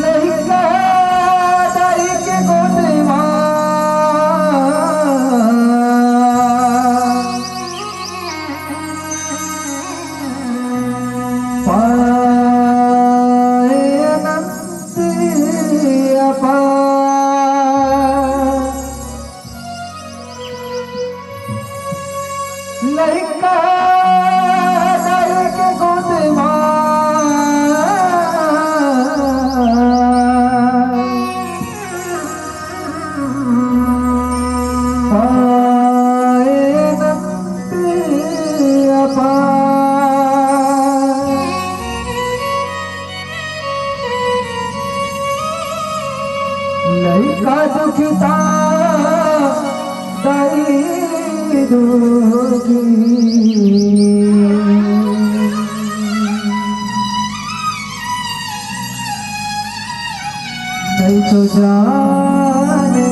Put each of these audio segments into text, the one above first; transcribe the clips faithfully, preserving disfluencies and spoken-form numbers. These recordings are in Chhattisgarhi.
लइका दाई के गोद मा पाए अनंत अपार। लइका दाई के गोद मा पाए अनंत अपार। लइका दुखी त दाई दुखी। दाई तो जाने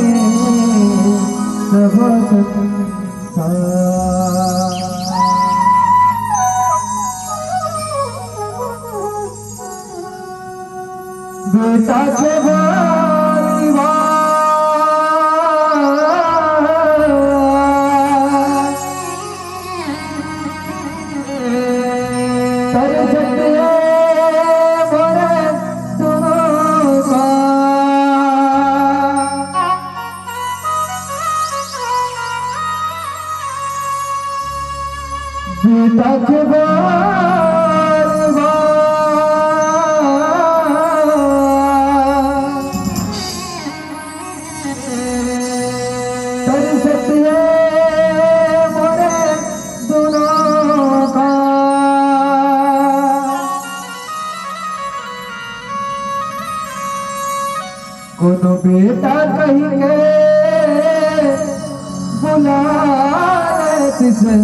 सब संसार। बेटा के बारी बार बेटा के बार बार तरसत हे मोरे दुनों का। कोनो बेटा कहि के बुलाए तिसे।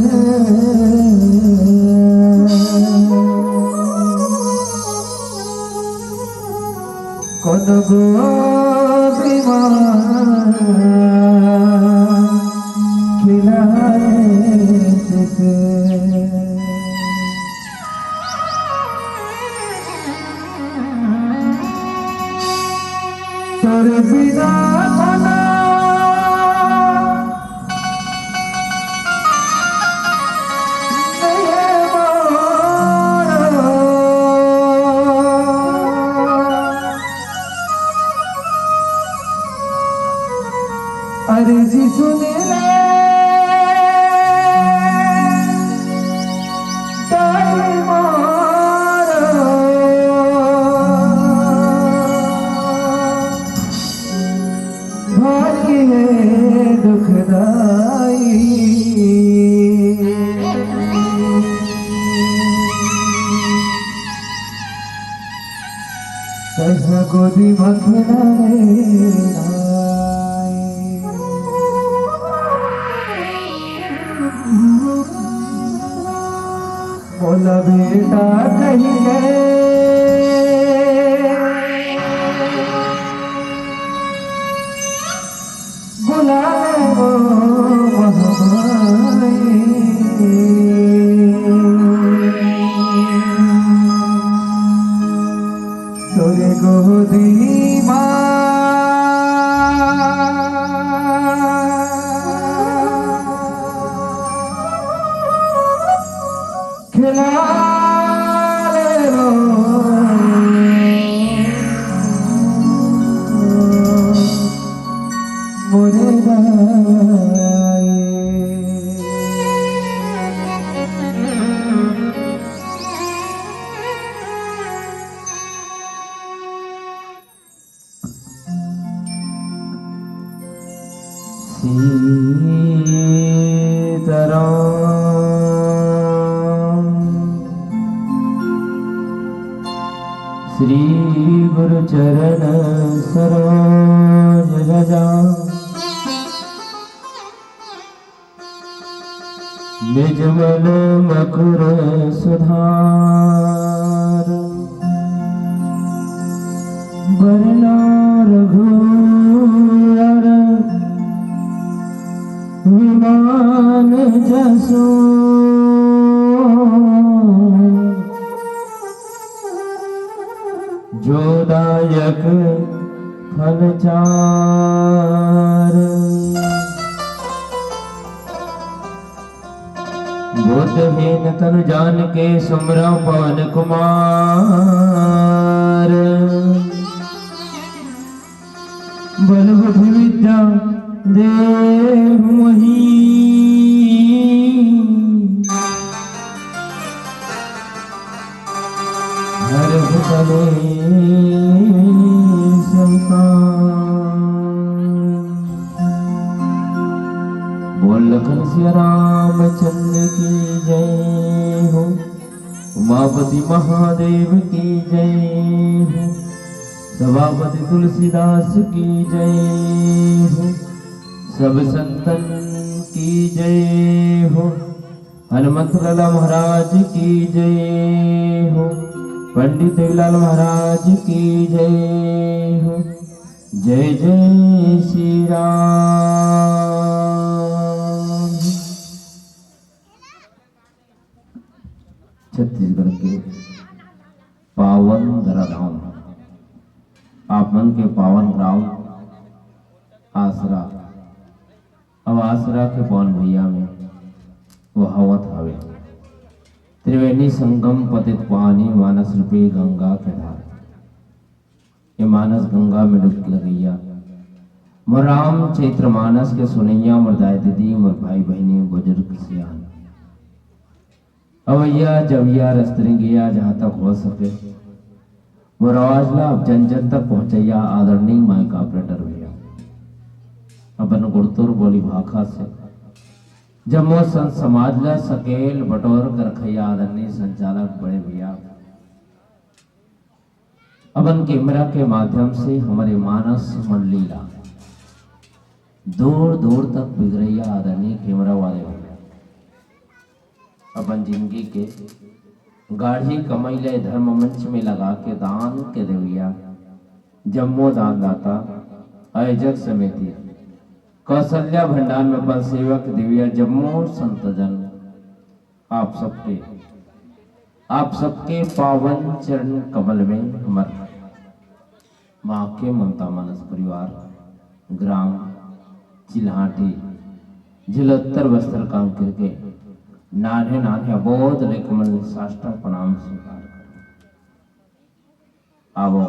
कोनो गोदी मा खिलाए तिसे। तोर बिना कोना नहीं मोरो। अर्जी सुन ले ताई मोर, भारी हे दुखदाई। कइसे गोदी म खिलाए मोला बेटा कहि के बुलाए वो महमाई। तोरे गोदी मा खिला ले रो मोरे दाई। सीताराम। श्री गुरु चरण सरोज रजा। निजमन मकुर सुधार। बरना रघुवर विमान जसो। जो दायक फल चार। बुद्धहीन तन जान के सुमिरौं पवन कुमार। बल बुद्धि विद्या देहु मोहि। हरहु कलेस विकार। बोल लखन सिया रामचंद्र की जय हो, उमापति महादेव की जय हो, सभापति तुलसीदास की जय हो, सब संतन की जय हो। हनुमंत लाला महाराज की जय हो, पंडित देवीलाल महाराज की जय हो। जय जय श्री राम। छत्तीसगढ़ के पावन धरा धाम, आप मन के पावन ग्राम आसरा। अब आसरा के पवन भुइयां में बहावत हवे त्रिवेणी संगम पतित पानी मानस रूपी गंगा के धार। ये मानस गंगा में डुबकी लगइया मोर राम चैत्र मानस के सुनइया, मोर दाई दीदी, मोर भाई बहिनी, बुजुर्ग सियान, अवैया जवैया रस्तरिंगिया जहाँ तक हो सके, मोर आवाज ला आप जन जन तक पहुँचैया आदरणीय माइक ऑपरेटर भैया। अपन गुड़तुर बोली भाखा से जम्मो संत समाज ला सकेल बटोर कर रखैया आदरणीय संचालक बड़े भैया। अपन कैमरा के माध्यम से हमरे मानस मंडली ला दूर दूर तक बिगरैया आदरणीय कैमरा वाले भैया। अपन जिंदगी के गाढ़ी कमाई ला धर्म मंच में लगा के दान के देवैया जम्मो दानदाता, आयोजक समिति, कौशल्या भंडार में अपन सेवा के देवैया जम्मो संतजन, आप सबके, आप सबके पावन चरण कमल में हमर माँ के ममता मानस परिवार, ग्राम चिल्हाटी, जिला उत्तर बस्तर कांकेर के नान्हे नान्हे अबोध लेकमन साष्टांग प्रणाम स्वीकार करो। आवो,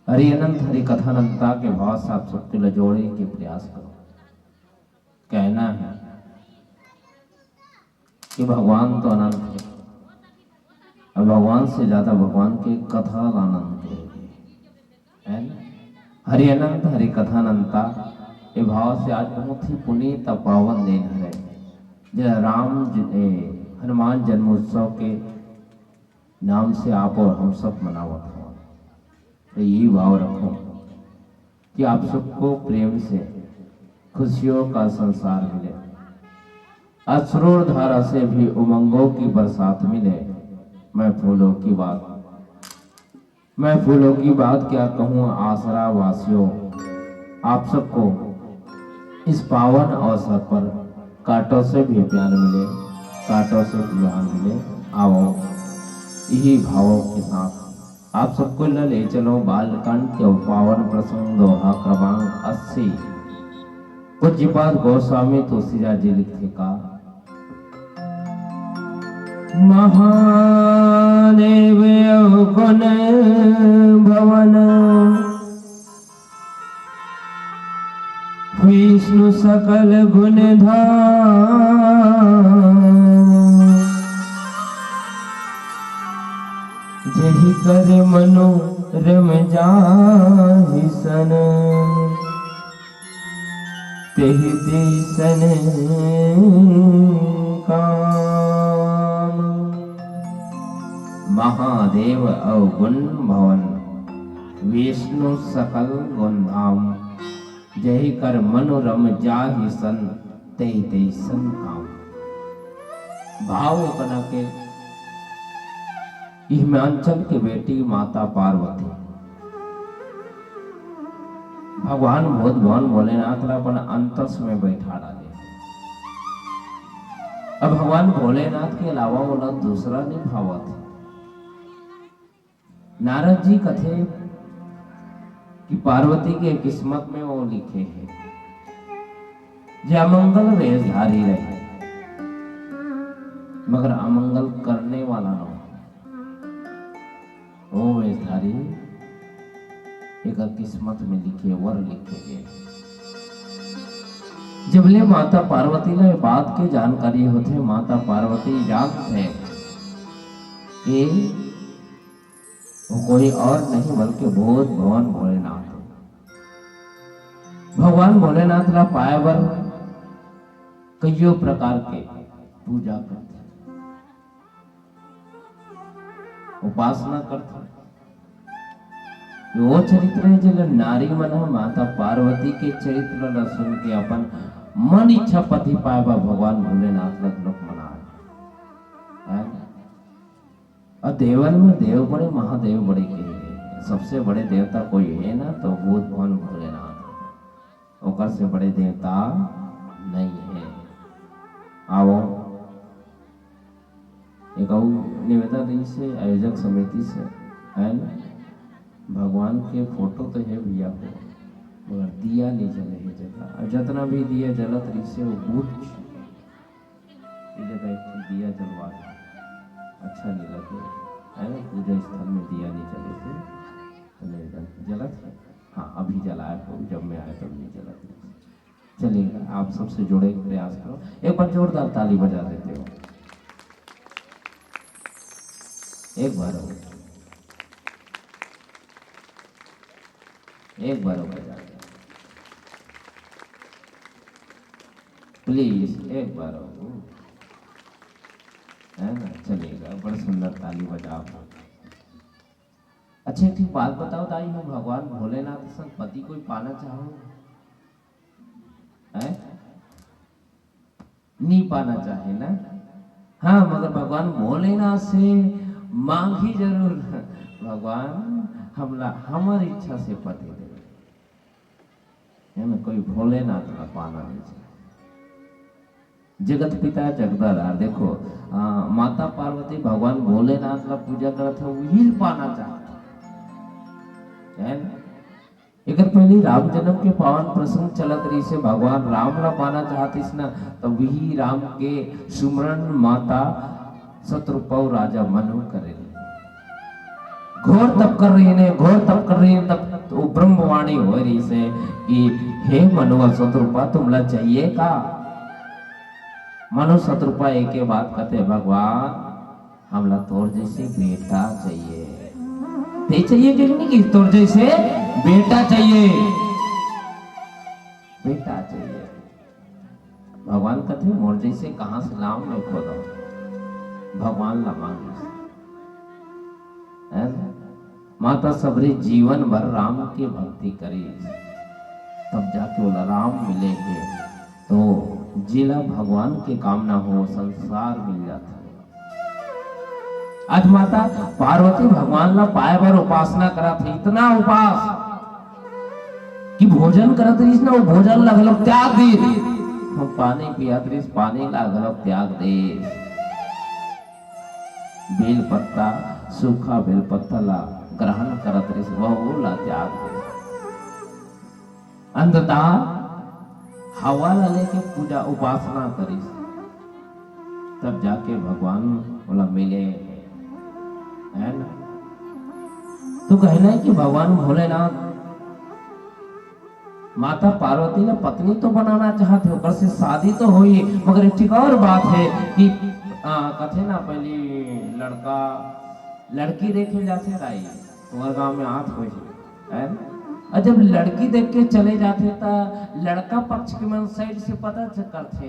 हरि अनंत हरि कथानंता के भाव से आप सबके ल जोड़े के प्रयास करो। कहना है कि भगवान तो अनंत है, और भगवान से ज्यादा भगवान के कथा ला अनंत है, है ना? हरि अनंत हरि कथा अनंता। ये भाव से आज बहुत ही पुनीत और पावन दिन हरे, जय राम ज-, ए, हनुमान जन्मोत्सव के नाम से आप और हम सब मनावत हवन। तो यही भाव रखो कि आप सबको प्रेम से खुशियों का संसार मिले, अश्रु धारा से भी उमंगों की बरसात मिले। मैं फूलों की बात, मैं फूलों की बात क्या कहूँ आसरा वासियों, आप सबको इस पावन अवसर पर कांटों से भी प्यार मिले, कांटों से प्यार मिले। आओ, यही भावों के साथ आप सबको ल ले चलो बालकांड के पावन प्रसंग दोहा क्रमांक अस्सी। पूज्यपाद गोस्वामी तुलसीदास जी लिखथे का, महादेव अवगुण भवन, विष्णु सकल गुण धाम। जहि कर मनो रम जाहि सन, तेहि तेहि सन काम। महादेव अवगुण भवन, विष्णु सकल गुण धाम। जहि कर मनु रम जाहि सन, तेहि तेहि सन काम। भाव ओकना के हिमांचल के बेटी माता पार्वती भगवान भूत भवन भोलेनाथ ला अपन अंतस में बैठा डाले। अब भगवान भोलेनाथ के अलावा ओला दूसरा नहीं भावत। नारद जी कथे कि पार्वती के किस्मत में वो लिखे हे, जे अमंगल वेशधारी रहे, मगर अमंगल करने वाला न हो। ओ वेशधारी, एकर किस्मत में लिखे, वर लिखे हे। जब ले माता पार्वती ला ये बात के जानकारी होथे, माता पार्वती जानथे कि वो कोई और नहीं बल्कि भूत भवन भोलेनाथ हे। भगवान भोलेनाथ ला पाए बर कइयो प्रकार के पूजा करथे, उपासना करथे। वो चरित्र हे, जेला नारी मन ह माता पार्वती के चरित्र ला सुन के अपन मन इच्छा पति पाए बर भगवान भोलेनाथ ला लोग मनाए। हैं? अउ देवन में देव बड़े, महादेव बड़े कहे गए। सबसे बड़े देवता कोई हे ना, तो भूत भवन भोलेनाथ, ओकर से बड़े देवता नहीं हे। आवो, एक अउ निवेदन रहिस हे आयोजक समिति से, है ना? भगवान के फोटो तो हे भैया हो, मगर दिया नहीं जले हे जगह। अउ जतना भी दिया जलत रहिस हे, वो बुझ ये जगह एक ठो दिया जलवा दे, अच्छा नहीं लगे, है ना? पूजा स्थल में दिया नहीं जले थे, तो नहीं जल-, जलत है। हाँ, अभी जलाए हो, जब मैं आया तब नहीं जलत है। चलिए, आप सबसे जुड़े के प्रयास करो, एक बार जोरदार ताली बजा देते हो। एक बार और, एक बार और बजा दो। प्लीज, एक बार और। है ना, चलेगा, बड़ा सुंदर ताली बजाव। अच्छा, एक ठो बात बताओ दाई हो, भगवान भोलेनाथ सन पति कोई पाना चाहो? हैं? नहीं पाना चाहे ना? हाँ, मगर भगवान भोलेनाथ से मांगी जरूर, भगवान हमला हमर इच्छा से पति दे। है ना, कोई भोलेनाथ ला पाना नहीं चाहे। जगत पिता जगदाधार, देखो, आ, माता पार्वती भगवान भोलेनाथ ला पूजा करत हे, वही पाना चाहत हे, है ना? एकर पहले राम जन्म के पावन प्रसंग चलत रहिसे, भगवान राम ला पाना चाहतिस ना, तो वही राम के सुमरन माता शतरूपा अउ राजा मनु करे रहिन। घोर तप कर रहिन हे, घोर तप कर रहिन हे, तब वो ब्रह्मवाणी होय रहिसे कि हे मनु अउ शतरूपा, तुमला चाहिए का? मनु शतरूपा एके बात कथे, भगवान, हमला तोर जैसे बेटा चाहिए। ते चाहिए कि नहीं कि तोर जैसे बेटा चाहिए, बेटा चाहिए। भगवान कथे, मोर जैसे कहाँ से लाऊं मैं खोदो? भगवान ला मांगिस। है ना? माता सबरे जीवन भर राम के भक्ति करिस, तब जाके ओला राम मिले हे। तो जेला भगवान के कामना हो, संसार मिल जाथे। आज माता पार्वती भगवान ला पाए बर उपासना करत हे, इतना उपास कि भोजन करत रहिस ना, वो भोजन ला घलोक त्याग दे। हम पानी पियत रहिस, पानी ला घलोक त्याग दे। बेल पत्ता, सूखा बेल पत्ता ला ग्रहण करत रहिस, वो ला त्याग दे। अंततः हवा ला लेके पूजा उपासना करिस, तब जाके भगवान ओला मिले, है ना? तो कहना है कि भगवान भोलेनाथ माता पार्वती ला पत्नी तो बनाना चाहत हे, ओकर से शादी तो होही, मगर एक ठिक और बात हे कि, आ, कथे ना, पहली लड़का, लड़की देखे जाथे दाई, तुम्हर गांव में आत होही, है ना? और जब लड़की देख के चले जाथे, त लड़का पक्ष के मन side से पता च-, करथे,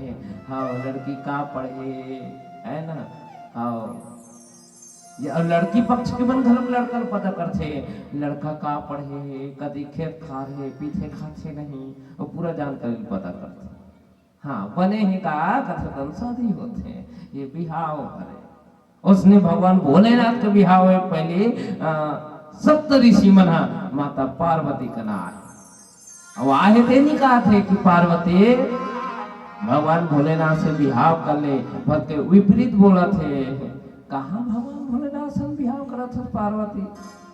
हाँ, लड़की का पढ़े, है ना? हाँ, ये, और लड़की पक्ष के मन घलोक लड़का ल पता करथे, लड़का का पढ़े हे, कति खेत खार हे, पीथे खाथे नहीं, वो पूरा जानकारी ल पता करथे। हाँ, बने हे का कथे तन शादी होथे, ये बिहाव हरे। उसने भगवान भोलेनाथ के बिहाव हे पहले, अ, सप्त ऋषि मन हा माता पार्वती के नाम हे। अब आहे ते नहीं कहत हे कि पार्वती भगवान भोलेनाथ से बिहाव कर ले, बल्कि विपरीत बोलत हे। कहाँ भगवान भोलेनाथ से बिहाव करत हे पार्वती?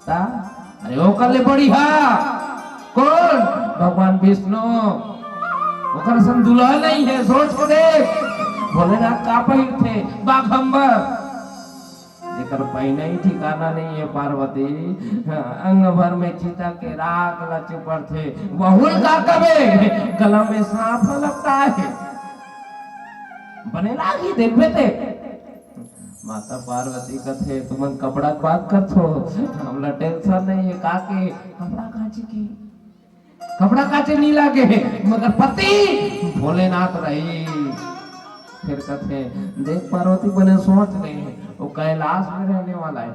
ता? अरे ओकर ले बढ़िया कौन? भगवान विष्णु। ओकर सन दुल्हा नहीं हे, सोच के देख। भोलेनाथ का पहिरथे? बाघंबर। जेकर पहिना ही ठिकाना नहीं हे पार्वती, अंग भर में चिता के राख ला चिपड़थे। वहू ल का कबे? गला में सांप लपटाए हे। बने लागी, देखबे ते। माता पार्वती कथे, तुमन कपड़ा के बात करथो, हमला tension नहीं हे, का के? कपड़ा कांची के? कपड़ा कांचे नहीं लागे हे, मगर पति भोलेनाथ रही। फिर कथे, देख पार्वती, बने सोच ले, वो कैलाश में रहने वाला हे,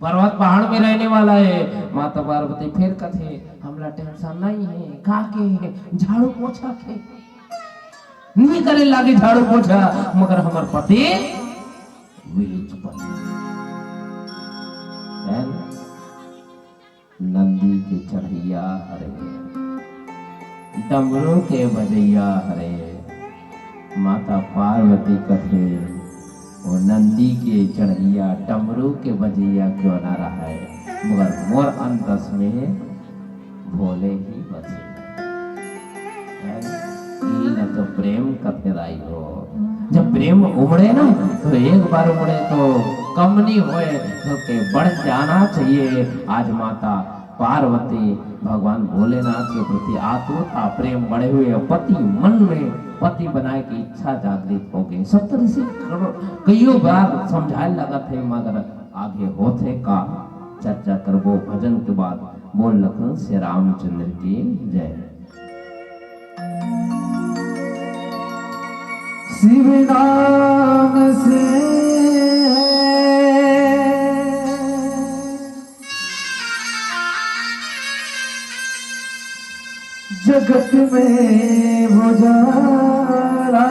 पर्वत पहाड़ में रहने वाला हे। माता पार्वती फिर कथे, हमला tension नहीं हे, का के? झाड़ू पोछा के। नहीं करे लागे झाड़ू पोछा, मगर हमर पति वृहस्पति। है ना? नंदी के चढ़ैया हरे, डमरू के बजैया हरे। माता पार्वती कथे, वो नंदी के चढ़ैया, डमरू के बजैया क्यों ना रहय, मगर मोर अंतस में भोले ही बसे। हैं? ई न तो प्रेम कथे दाई हो। जब प्रेम उमड़े ना, तो एक बार उमड़े तो कम नहीं होए, बल्कि बढ़ जाना चाहिए। आज माता पार्वती भगवान भोलेनाथ के प्रति आतुरता, प्रेम बढ़े हुए, पति मन में पति बनाए की इच्छा जागृत हो गई। सप्तऋषि करो-, कईयों बार समझाए लगत हे, मगर आगे होथे का चर्चा करबो भजन के बाद। बोल लखन से रामचंद्र की जय। शिव नाम से जगत में उजाला,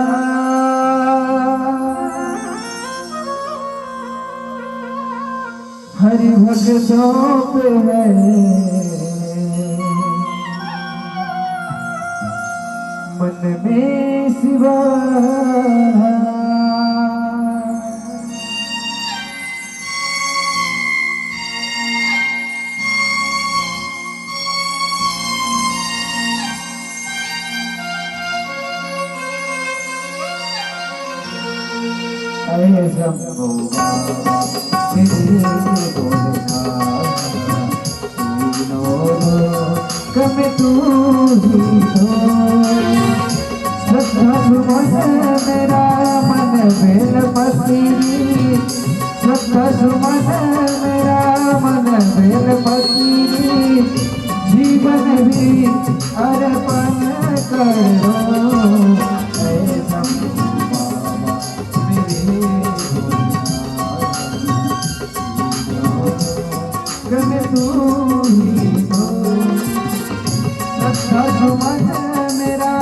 हरि भक्तों पे है मन में शिवाला। ऐ शंभो बाबा, हे भोलेनाथ, तीनों लोक में तू ही हो। श्रद्धा सुमन मेरा मन बेल पत्री, श्रद्धा सुमन मेरा मन बेल पत्री, जीवन भी अर्पण करो। ऐ शंभो बाबा, मेरे भोलेनाथ, गम तू ही हो। श्रद्धा सुमन मेरा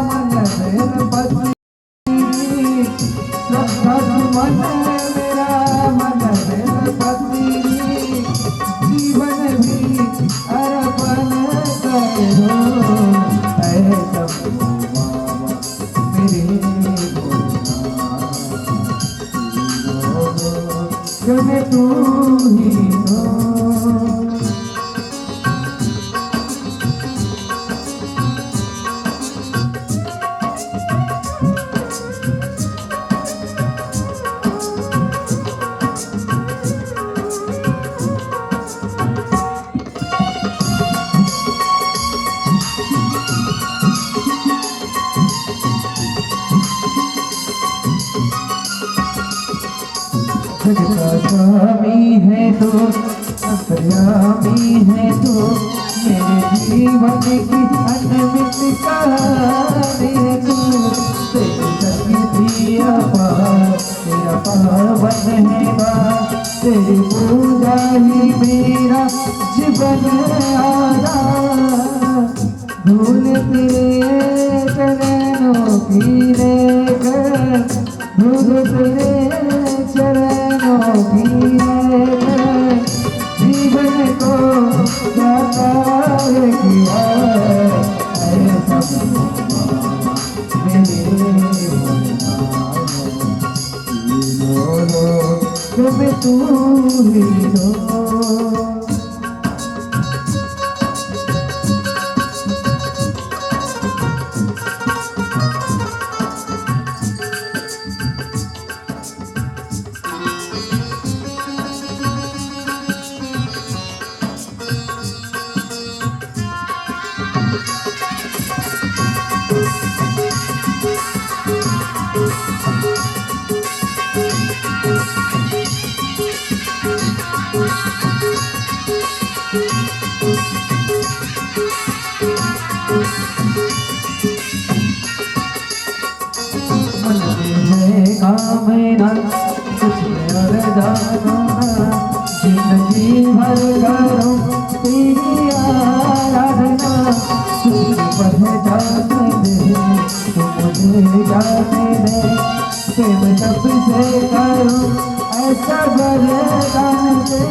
मन बेल पत्री, श्रद्धा सुमन मेरा मन बेल पत्री, जीवन भी अर्पण करो। ऐ शंभो बाबा, मेरे भोलेनाथ, तीनों लोक में तू ही हो। जग का स्वामी है तू, अंतर्यामी है तू, मेरे जीवन की अनमित कहानी है तू। तेरी शक्ति अपार, तेरा पावन है वार, तेरी पूजा ही मेरा जीवन आधार। धूल तेरे चरणों की लेकर, धूल तेरे चरणों की लेकर, जीवन को साकार किया। ऐ शंभो बाबा, मेरे भोलेनाथ, तीनों लोक में तू ही हो। मन में है कामना, कुछ और जानो ना, जिंदगी भर करूं तेरी आराधना। तुझे पहचान दे, तू मुझे जाने दे, प्रेम सबसे करूं ऐसा वरदान दे।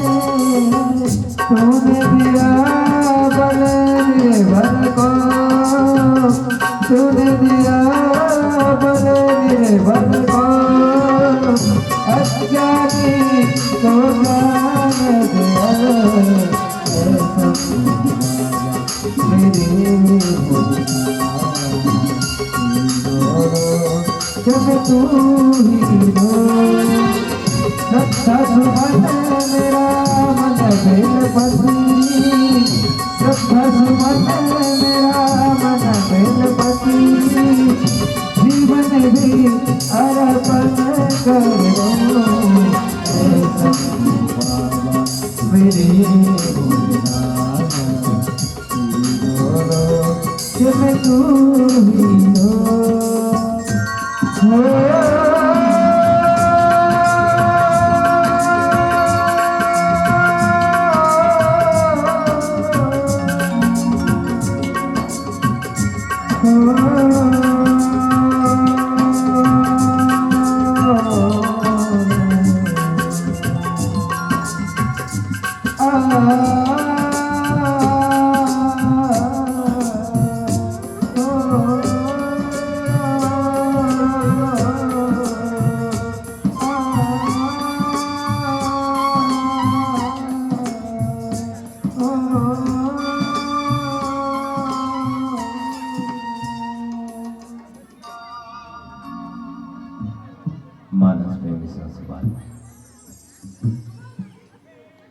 तूने दिया बल मेरे बल को, तूने दिया बल मेरे बल को, अज्ञानी को ज्ञान दिया। ऐसा मेरे भगवान, जब तू ही हो। श्रद्धा सुमन मेरा मन बेल पत्री, श्रद्धा सुमन मेरा मन बेल पत्री, जीवन भी अर्पण कर दो। ऐसा मानस में विश्वास बात।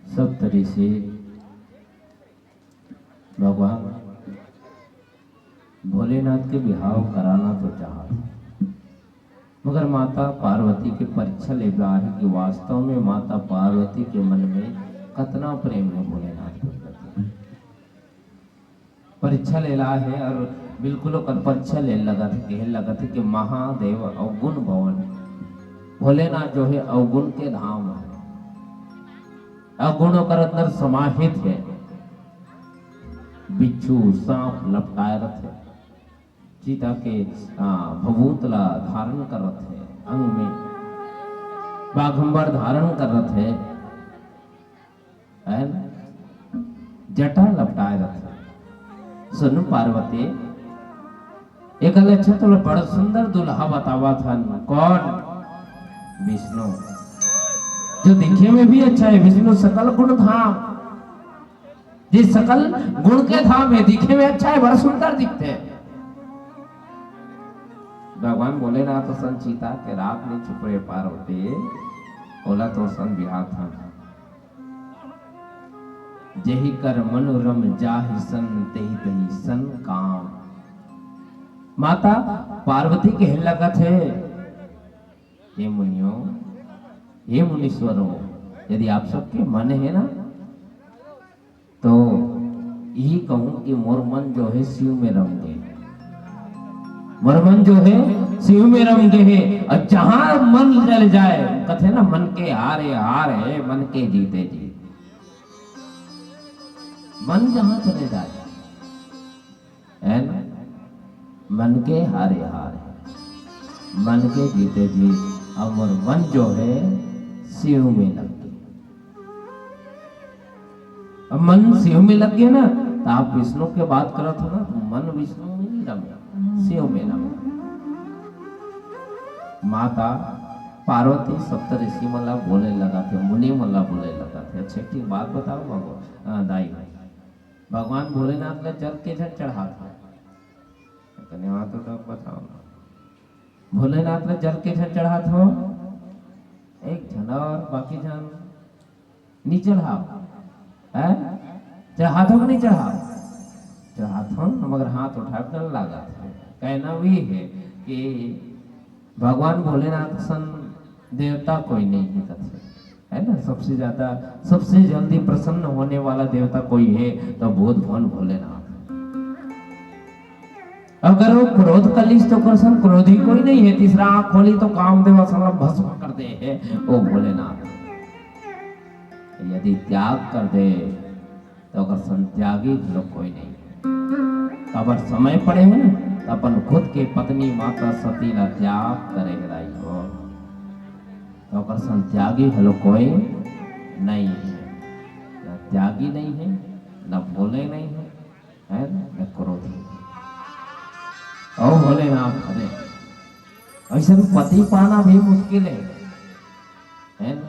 सब तरह से भगवान भोलेनाथ के बिहाव कराना तो चाहत, मगर माता पार्वती के परीक्षा लेबा हे कि वास्तव में माता पार्वती के मन में कतना प्रेम हे भोलेनाथ प्रति। परीक्षा लेला हे और बिल्कुल ओकर परीक्षा ले लगत हे, कहे लगत हे कि महादेव अवगुण भवन, भोलेनाथ जो हे अवगुण के धाम हे, अवगुण ओकर अंदर समाहित हे। बिच्छू सांप लपटाए रथे, चिता के, आ, भभूत ला धारण करत हे, अंग में बाघंबर धारण करत हे, है ना? जटा लपटाए रथे। सुन पार्वती, एक अच्छा तो बड़ सुंदर दुल्हा बतावत हन। कौन? विष्णु। जो दिखे में भी अच्छा हे, विष्णु सकल गुण धाम, जे सकल गुण के धाम हे, दिखे में अच्छा हे, बड़ा सुंदर दिखथे। भगवान भोलेनाथ असन चिता के रात में छुपे पार्वती, ओला तो सन बिहाव था। जेहि कर मनु रम जाहि सन, तेहि तेहि सन काम। माता पार्वती कहे लगत हे, हे मुनियो, हे मुनीश्वरो, यदि आप सबके मन हे ना, तो यही कहूँ कि मोर मन जो हे शिव में रम गे, मोर मन जो हे शिव में रम गे हे। और जहाँ मन चले जाए, कथे ना, मन के हारे हार हे, मन के जीते जीत। मन जहाँ चले जाए, है ना? मन के हारे हार हे, मन के जीते जीत। अब मोर मन जो हे शिव में लग गे। अब मन शिव में लग गे ना, तो आप विष्णु के बात करत हो ना, तो मन विष्णु में नहीं रमे, शिव में रमे। माता पार्वती सप्त ऋषि मन ला बोले लगथे, मुनि मन ला बोले लगथे। अच्छा, एक ठिन बात बताओ बाबू, अ, दाई, भगवान भोलेनाथ ला जल के झन चढ़ात हो? कने हाथ उठा के बताओ ना। भोलेनाथ ला जल के झन चढ़ात हो? एक झन और बाकी झन नी चढ़ाव, हैं? चढ़ात हो कि नहीं चढ़ाव? चढ़ात हो ना, मगर हाथ उठाए डर लागत हे। कहना भी हे कि भगवान भोलेनाथ सन देवता कोई नहीं हे कथे, है ना? सबसे ज्यादा, सबसे जल्दी प्रसन्न होने वाला देवता कोई हे तो वो भगवान भोलेनाथ। अगर वो क्रोध कलिश तो कर सन क्रोधी कोई नहीं हे, तीसरा आंख खोली तो कामदेव साला भस्म कर दे हे, वो भोलेनाथ। यदि त्याग कर दे, तो ओकर सन त्यागी घलो कोई नहीं। काबर समय पड़े हे ना, तो अपन खुद के पत्नी माता सती ला त्याग करे के दाई हो, तो ओकर सन त्यागी घलो कोई नहीं हे। ना त्यागी नहीं हे, ना भोले नहीं हे, है ना, ना क्रोधी। ओ भोलेनाथ, अरे, ऐसन पति पाना भी मुश्किल हे, है ना?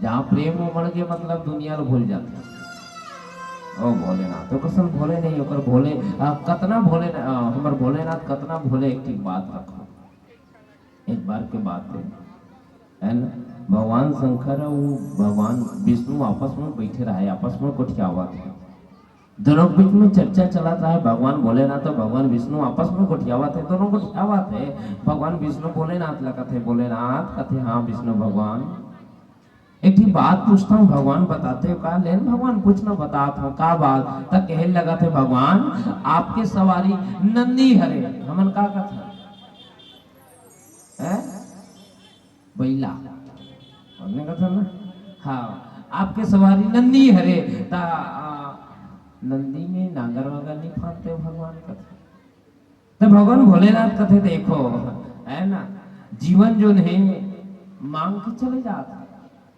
जहाँ प्रेम उमड़ के, मतलब, दुनिया ल भूल जाथे। ओ भोलेनाथ, ओकर सन भोले नहीं, ओकर भोले, आ, कतना भोले, आ, हमर भोलेनाथ कतना भोले, एक ठिन बात रखो, एक बार के बात हे, है ना? भगवान शंकर अउ भगवान विष्णु आपस में बैठे रहे, आपस में गोठियावत हे। दोनों के बीच में चर्चा चलत रहे, भगवान भोलेनाथ अउ भगवान विष्णु आपस में गोठियावत हे, दोनों गोठियावत हे। भगवान विष्णु भोलेनाथ ला कथे, भोलेनाथ कथे, हाँ विष्णु भगवान, एक ठी बात पूछता हूँ, भगवान बताते हो का? लेन भगवान, पूछना, बतात हूँ का बात? त कहे लगत हे भगवान, आपके सवारी नंदी हरे। हमन का कथन? हैं? बैला। हमन कथन ना? हाँ, आपके सवारी नंदी हरे। त आ, नंदी में नांगर वांगर नहीं फांदते हो भगवान, कथे। त भगवान भोलेनाथ कथे, देखो, है ना, जीवन जो हे, मांग के चले जात हे,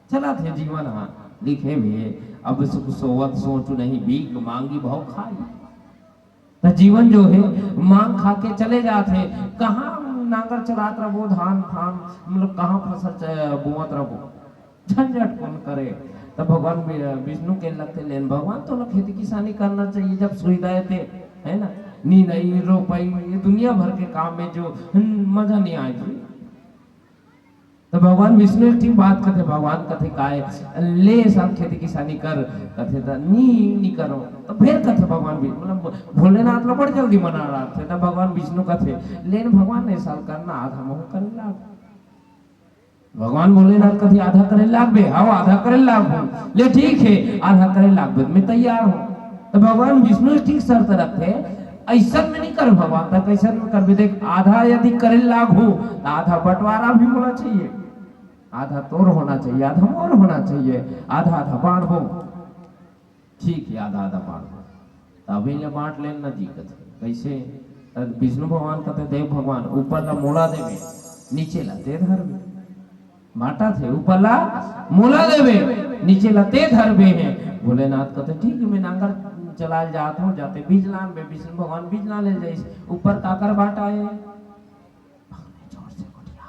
चलत हे जीवन। हाँ, लिखे भी हे, अब सुख सोवत सोच नहीं, भीख मांगी भव खाई। त जीवन जो हे, मांग खा के चले जात हे। कहाँ नांगर चलात रबो, धान फान, मतलब कहाँ फसल च-, बोवत रबो, झंझट कौन करे? तब भगवान वि-, विष्णु के लगथे, लेन भगवान, तो ना खेती किसानी करना चाहिए, जब सुविधा हे ते, है ना, नींदई, रोपई, ये दुनिया भर के काम में जो, हम्म, मजा नहीं आए जी। तो भगवान विष्णु एक ठीक बात कथे, भगवान कथे, काय ले साल खेती किसानी कर, कथे, त नी, नी करो। तो फिर कथे भगवान विष्णु, मतलब भोलेनाथ ला बड़ जल्दी मना रहा थे, तब भगवान विष्णु कथे, लेन भगवान, ये साल करना, आधा महू करे लाग। भगवान भोलेनाथ कथे, आधा करे लागबे? हाव, आधा करे लागबो। ले ठीक हे, आधा करे लागबे, मैं तैयार हूँ। तो भगवान विष्णु ठीक शर्त रखथे, ऐसन में नहीं कर भगवान, त कैसन में करबे? देख, आधा यदि करे लागहू, त आधा बंटवारा भी होना चाहिए, आधा तोर होना चाहिए, आधा मोर होना चाहिए, आधा आधा बांटबो। ठीक हे, आधा आधा बांट दो। त अभी ले बांट लेन ना जी कथे। कैसे? त विष्णु भगवान कथे, देख भगवान, ऊपर ला मोला देबे, नीचे ला ते धरबे। बांटत हे, ऊपर ला मोला देबे, नीचे ला ते धरबे हे। भोलेनाथ कथे, ठीक हे, मैं नांगर चलाए जात हूँ, जाते बीज लानबे। विष्णु भगवान बीज लाने जाइस, ऊपर काकर बांटा हे? जोर से गोठिया।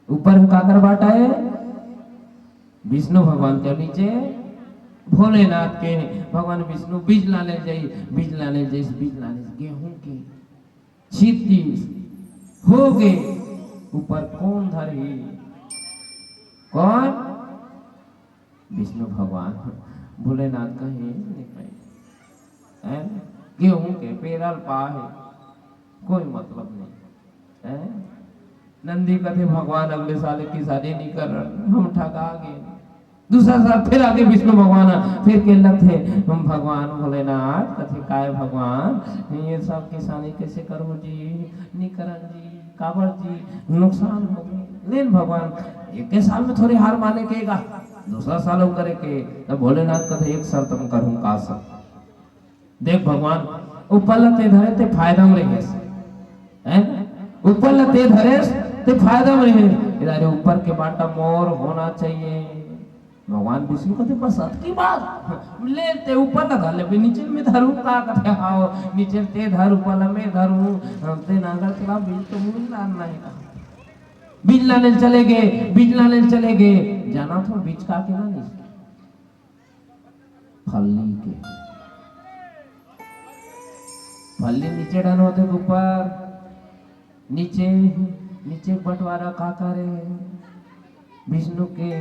ऊपर काकर बांटा हे? विष्णु भगवान के, नीचे भोलेनाथ के। भगवान विष्णु बीज लाने जाई, बीज लाने जाइस, बीज लाने गेहूं के। छितिस, होगे, ऊपर कौन धरही? कौन? विष्णु भगवान। भोलेनाथ कहे, नहीं कहे, हैं? गेहूं के पेरल पा हे, कोई मतलब नहीं, हैं? नंदी कथे, भगवान, अगले साल किसानी नहीं करन, हम ठगा गे। दूसरा साल फिर आगे विष्णु भगवान, फिर के लगथे, हम भगवान भोलेनाथ, कथे, काय भगवान, ये सब किसानी कैसे करहूं जी, नहीं करन जी, काबर जी, नुकसान होगे। लेन भगवान, एक साल में थोड़ी हार माने के गा, दूसरा साल वो करे के। तब भोलेनाथ कथे, एक शर्त हम करहूं, का शर्त? देख भगवान, ऊपर ला ते धरे ते फायदा में रहेस, हैं? ऊपर ला ते धरेस ते फायदा में रहेस। इधर ऊपर के बांटा मोर होना चाहिए। भगवान विष्णु कथे, बस अतकी बात, ले ते ऊपर ला धर ले, नीचे में धरूं का? कथे, हाव, नीचे ते धर, ऊपर ला मैं धरूं, ते नांगर चला, बीज तो मुड़ लानना हे। बीज लाने चले गे, बीज लाने चले गे, जाना तो बीज का के ना नहीं फल्ली के। फल्ली नीचे डन होथे के ऊपर? नीचे, नीचे बंटवारा काकर हे? विष्णु के।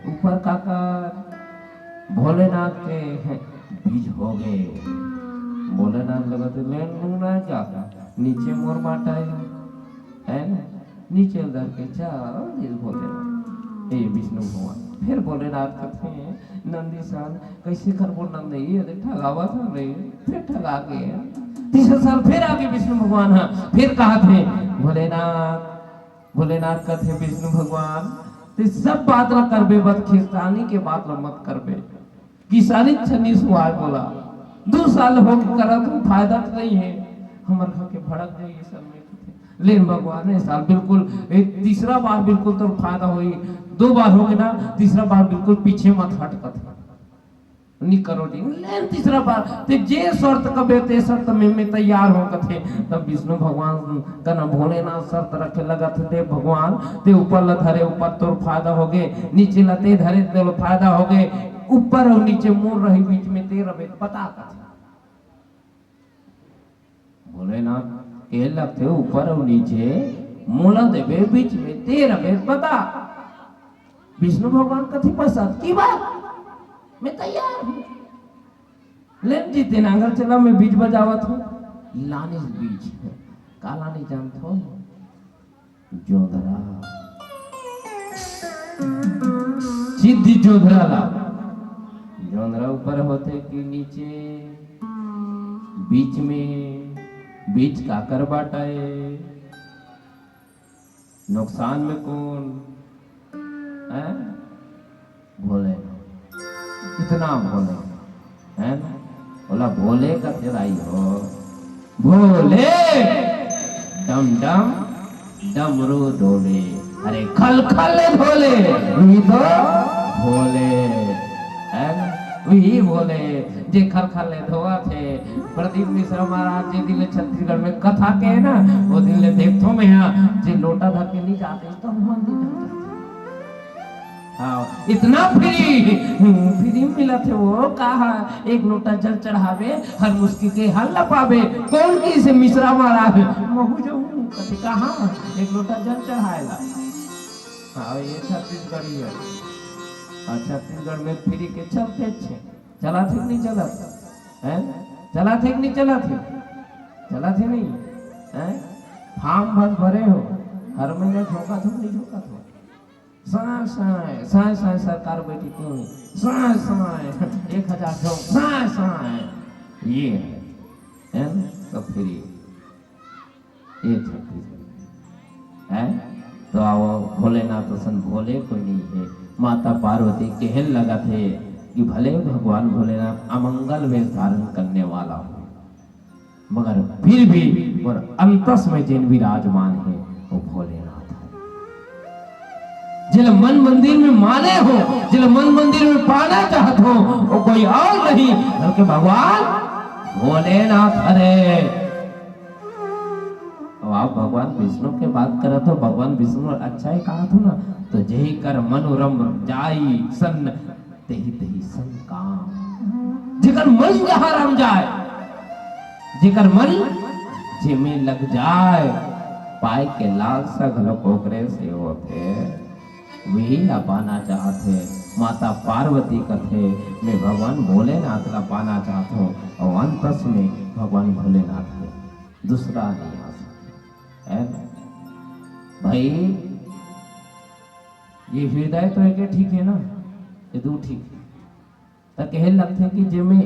ऊपर काकर? भोलेनाथ के। बीज होगे। भोलेनाथ लगथे, लेन लूना जाता, नीचे मोर बांटा हे, है ना? नीचे धर के चल दिस भोलेनाथ। ए विष्णु भगवान। फिर भोलेनाथ कथे, नंदी सन, कैसे करबो नंदी? ये देख, ठगावत हन रे, फिर ठगा गे। तीसरा साल फिर आगे विष्णु भगवान ह, फिर कहत हे, भोलेनाथ, भोलेनाथ कथे, विष्णु भगवान, ते सब बात ला करबे, बस किसानी के बात ला मत करबे। किसानी छनी सुहाय बोला, दू साल हो के करत हूँ, फायदा तो नहीं है, हमर घर के भड़क जाइए सब में। लेन भगवान, ए साल बिल्कुल, ए तीसरा बार बिल्कुल तोर फायदा होई। दो बार हो गे ना, तीसरा बार बिल्कुल पीछे मत हट कथे। नी करो जी। लेन तीसरा बार, ते जे शर्त कबे ते शर्त में मैं तैयार हो कथे। तब विष्णु भगवान कना भोलेनाथ शर्त रखे लगथे, देख भगवान, ते ऊपर ला धरे, ऊपर तोर फायदा होगे, नीचे ला ते धरे, तोर फायदा होगे, ऊपर अउ नीचे मोर रही, बीच में ते रबे, बता कथे। भोलेनाथ के लगथे ऊपर अउ नीचे, मोला देबे बीच में, ते रबे बता। विष्णु भगवान कथे, बस अतकी बात, मैं तैयार हूँ। लेन जी, ते नांगर चला, मैं बीज बजावत हूँ। लानिस बीज, का लानिस जानथो? जोंधरा। सिद्धि जोंधरा ला। जोंधरा ऊपर होथे कि नीचे? बीच में। बीच काकर बाटा ए? नुकसान में कोन? हैं? भोले। इतना भोले, है ना? बोला, भोले कथे दाई हो, भोले। डम डम डमरू डोले, अरे खल खल ले धोले, वही तो भोले, है ना? वही भोले, जे खल खल ले धोवथे। प्रदीप मिश्रा महाराज जे दिन ले छत्तीसगढ़ में कथा कहे ना, वो दिन ले देखथों मैं हा, जे लोटा धर के नहीं जाते, तो हनुमान जी डर जाते। हाँ, इतना free, free मिलत हे वो, कहा एक लोटा जल चढ़ाबे, हर मुश्किल के हल ला पाबे। कोन कहिसे? मिश्रा महाराज। महू जाहूँ, कथे कहाँ एक लोटा जल चढ़ाए ला। हाँ, ये छत्तीसगढ़ी हे। हाँ, छत्तीसगढ़ में free के चलथे, अच्छे चलथे कि नहीं चलथे? हैं? चलथे कि नहीं चलथे? चलथे नहीं? हैं? form बस भरे हो, हर महीना झोंकथो कि नहीं झोंकथो? साँय, साँय, साँय, साँय, सरकार बैठी क्यों नहीं? साँय, साँय, एक हजार झोंक, साँय, साँय। ये है, है ना? तो फिर ये, ये छत्तीसगढ़ है। तो आओ, भोलेनाथ असन भोले कोई नहीं है। माता पार्वती कहन लगथे कि भले भगवान भोलेनाथ अमंगल वेश धारण करने वाला हो, मगर फिर भी मोर अंतस में जेन विराजमान हे, वो भोलेनाथ हे। जेला मन मंदिर में माने हो, जेला मन मंदिर में पाना चाहत हो, वो कोई और नहीं बल्कि भगवान भोलेनाथ हरे। अब आप भगवान विष्णु के बात करत हो, भगवान विष्णु अच्छा ही कहा था ना, तो जेहि कर मनु रम जाई सन, तेहि तेहि संग काम। जेकर मन जहाँ रम जाए, जेकर मन जेमे लग जाए, पाए के लालसा घलो ओकरे से होथे। वही ला पाना चाहत हे। माता पार्वती कथे, "मैं भगवान भोलेनाथ ला पाना चाहत हूँ और अंतस में भगवान भोलेनाठ हे, दूसरा नहीं आ सकता।" है ना? भाई, ये हृदय तो एक ठीक हे ना, ये दू ठीक हे। त कहे लगथे कि जेमे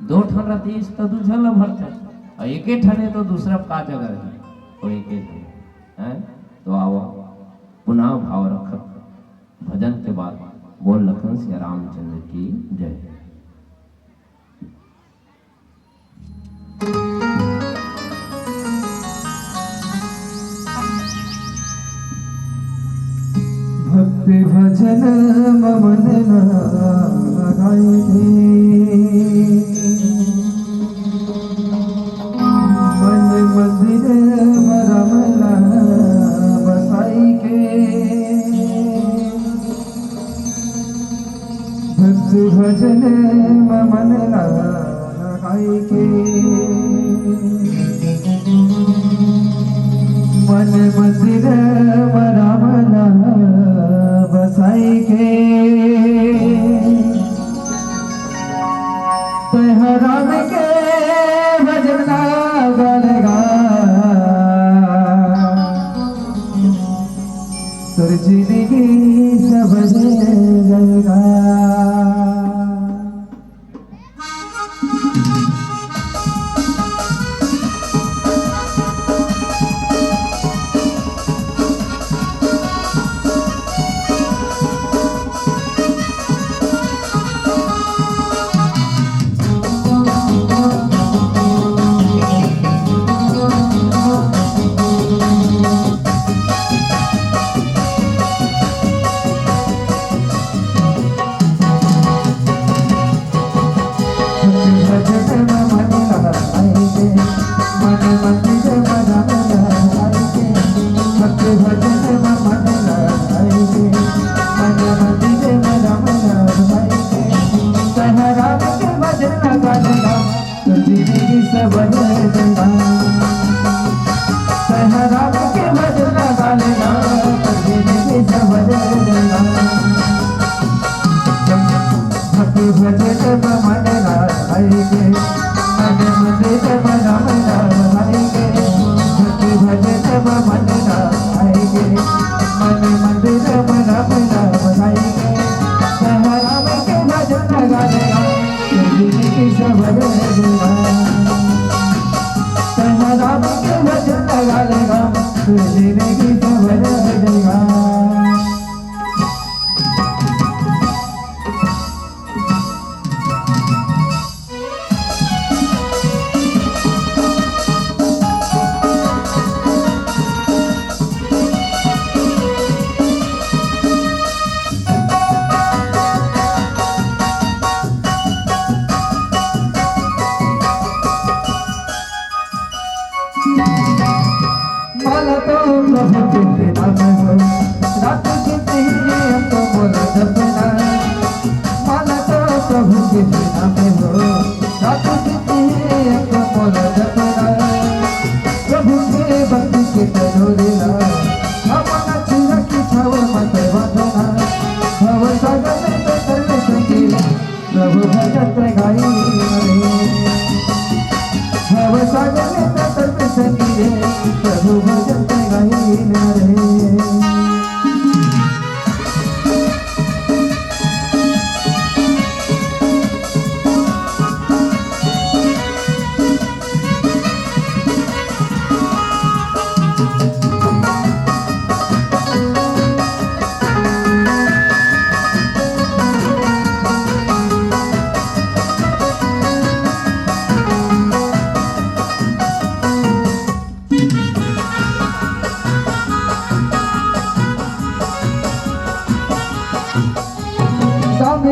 दो ठन रतिस त दू झन ल भरथे, अउ एके ठन हे त दूसरा का जगह हे, वो एके ठन हे। तो आओ, पुनः भाव रखत भजन के बाद बोल लखन सिया रामचंद्र की जय। भक्ति भजन म मन लगाई के, मन मंदिर म राम ला बसाई के। भक्ति भजन म मन लगाई के, मन मंदिर म राम ला बसाई के। तैं ह राम के भजन ला गा ले गा। तोर जिनगी सवर जाएगा।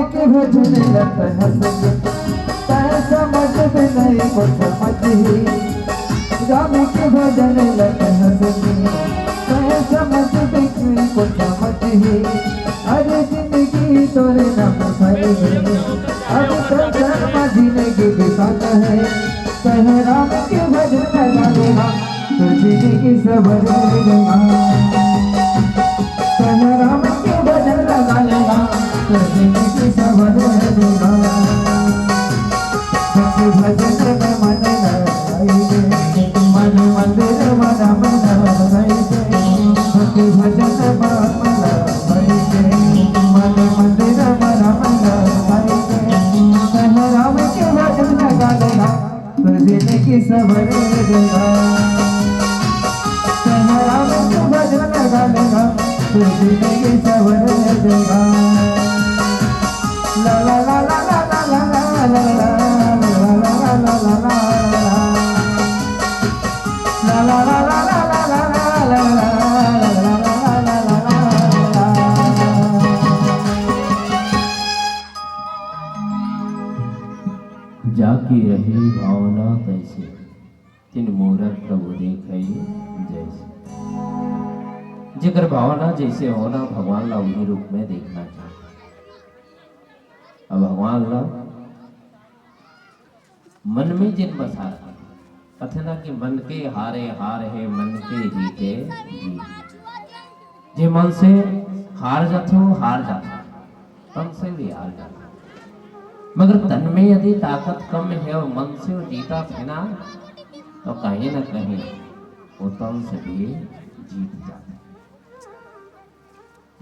के भजन लत हंस के, तै समझ भी नहीं को समझ ही। राम के भजन लत हंस के, तै समझ भी नहीं को समझ ही। अरे जिंदगी तोरे नाम भर है, अब तो जन्म जिंदगी बिताना है। कह राम के भजन लगा लेना, तो जिंदगी सवर देगा। कह राम के भजन लगा लेना, तो जिंदगी सवर देगा। भक्ति भजन में मन लगाई दे, मन मंदिर में राम लगाई दे। भक्ति भजन में मन लगाई दे, मन मंदिर में राम लगाई दे। कह राम के भजन लगा लेना, तो जिंदगी सवर देगा। कह राम के भजन लगा लेना, तो जिंदगी सवर देगा। ला ला ला ला। जाकी रही भावना तैसे, तिन मूरत प्रभु देखई जैसे। जेकर भावना जैसे होना, भगवान ला उही रूप में देखना चाहता। अब भगवान ला मन में जिन बसा रखे, कथे ना कि मन के हारे हार हे, मन के जीते जीत। जे मन से हार जाथे, वो हार जाथे, तन से भी हार जाथे। मगर तन में यदि ताकत कम हे और मन से वो जीता थे ना, तो कहीं ना कहीं वो तन से भी जीत जाथे।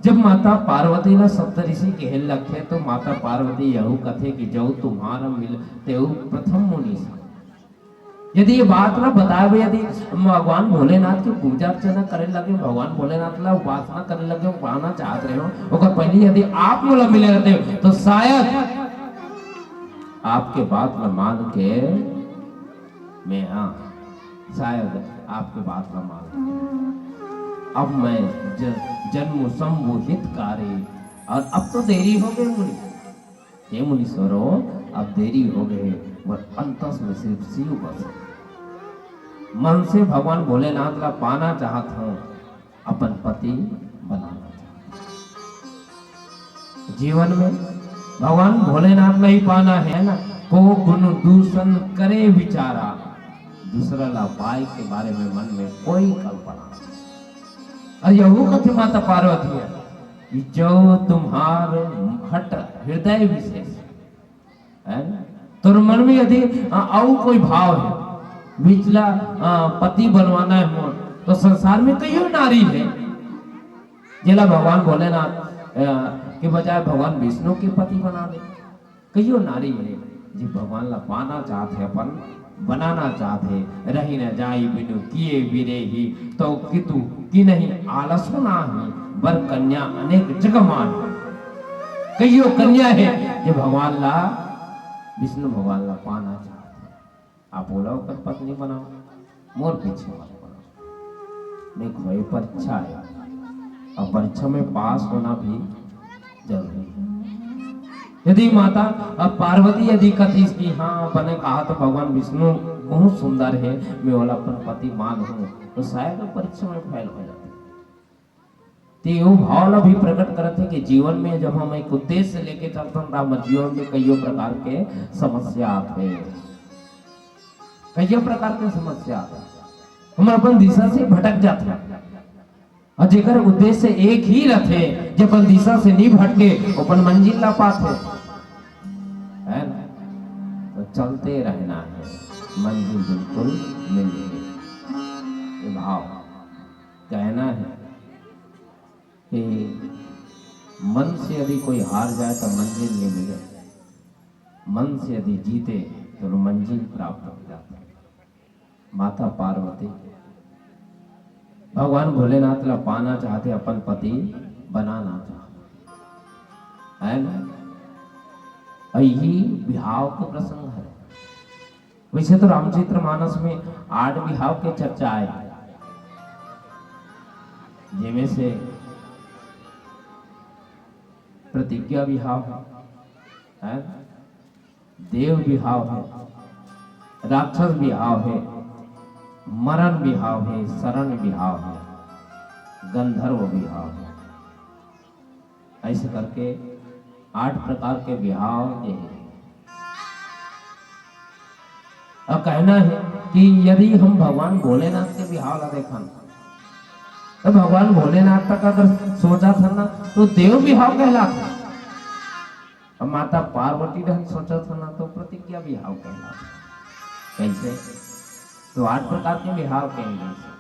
जब माता पार्वती ला सप्तऋषि कहे लगथे, तो माता पार्वती यहू कथे कि "जऊ तुम्हार मिल तेऊ प्रथम मुनि सा।" यदि ये बात ला बतावे, यदि भगवान भोलेनाथ के पूजा अर्चना करे लगे, भगवान भोलेनाथ ला उपासना करे लगे, पाना चाहत रहे हो, ओकर पहले यदि आप मोला मिले रहते, तो शायद आपके बात ला मान के मैं, हाँ, शायद आपके बात ला मान लेते। अब मैं ज-, जन्म संभू हितकारी, और अब तो देरी हो गई मुनि, हे मुनीश्वरो, अब देरी हो गई, मोर अंतस में सिर्फ शिव बस। मन से भगवान भोलेनाथ ला पाना चाहत हूँ, अपन पति बनाना चाहत हूँ। जीवन में भगवान भोलेनाथ नहीं पाना है ना, को गुण दूषण करे विचारा, दूसरा ला पाए के बारे में मन में कोई कल्पना नहीं। और यहू कथे माता पार्वती है कि "जो तुम्हार हट हृदय विशेष", है ना? तोर मन में यदि, अ, अउ कोई भाव है, बिचला, अ, पति बनवाना है मोर, तो संसार में कईयो नारी है, जेला भगवान भोलेनाथ, अ, के बजाय भगवान विष्णु के पति बना ले। कईयो नारी है, जे भगवान ला पाना चाहत है, अपन बनाना चाहत है, "रहि न जाई बिनु किए बिरेही, तो कितु किनहि आलसो नाही, बर कन्या अनेक जग माही।" कईयो कन्या है, जे भगवान ला, विष्णु भगवान ला पाना चाहत है। आप ओला ओकर पत्नी बनाओ, मोर पीछे मत पड़ो। देखो, ये परीक्षा है, और परीक्षा में पास होना भी जरूरी है। यदि माता, अब पार्वती यदि कथिस कि "हाँ, बने कहा तो भगवान विष्णु बहुत सुंदर है, मैं ओला अपन पति मान हूँ", तो शायद वो परीक्षा में फेल हो जाती। ते वो भाव ला भी प्रकट करत है कि जीवन में जब हम एक उद्देश्य लेके चलथन, त हमर जीवन में कईयो प्रकार के समस्या आथे, कईयो प्रकार के समस्या आथे, हम अपन दिशा से भटक जाथन। और जेकर उद्देश्य एक ही रथे, जे अपन दिशा से नहीं भटके, अपन मंजिल ला पाथे, है ना? तो चलते रहना है, मंजिल बिल्कुल मिल गई। ये भाव कहना है कि मन से यदि कोई हार जाए तो मंजिल नहीं मिले, मन से यदि जीते तो मंजिल प्राप्त हो जाती है। माता पार्वती भगवान भोलेनाथ ला पाना चाहते, अपन पति बनाना चाहते, है ना? और यही बिहाव के प्रसंग है। वैसे तो रामचरितमानस में आठ बिहाव के चर्चा आए, जेमे से प्रतिज्ञा बिहाव है, हैं? देव बिहाव हे, राक्षस बिहाव हे, मरण बिहाव हे, शरण बिहाव हे, गंधर्व बिहाव हे। ऐसे करके आठ प्रकार के बिहाव के हे। अउ कहना हे कि यदि हम भगवान भोलेनाथ के बिहाव ला देखन, त भगवान भोलेनाथ तक अगर सोचत हन ना, तो देव बिहाव कहलाथे। अउ माता पार्वती डहन सोचत हन ना, तो प्रतिज्ञा बिहाव कहलाथे। कैसे? तो आठ प्रकार के बिहाव कहे गए हे।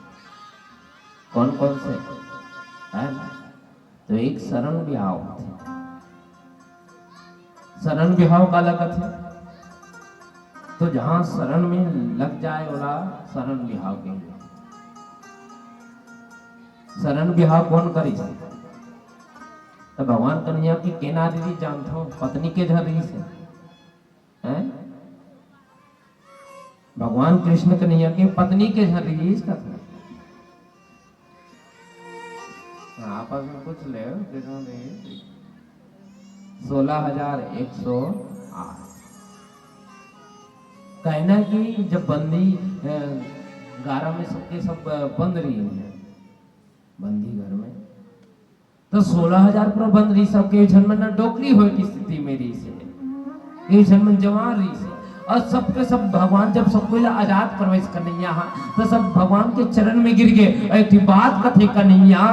कौन कौन से? है ना? तो एक शरण बिहाव होथे। शरण बिहाव काला कथे? तो जहां शरण में लग जाए, ओला शरण बिहाव कहे जाथे। शरण बिहाव कौन करिस? त भगवान कन्हैया के केना दीदी जानथो, पत्नी के झन रहिस हे। हैं? भगवान कृष्ण कन्हैया के पत्नी के झन रहिस कथे। हाँ, आपस में पूछ ले, के झन रहिस। सोलह हजार एक सौ आठ। कहना कि जब बंदी, अ, गारा में सबके सब, अ, बंद रहिस हे, बंदी घर में, तो सोलह हजार पूरा बंद रहिस, सबके झन मन डोकरी होए की स्थिति में रहिस हे, के झन मन जवान रहिस हे। अउ सबके सब भगवान जब सब कोई ला आजाद करवाइस कन्हैया हा, तो सब भगवान के चरण में गिर गे। अउ एक ठे बात कथे कन्हैया,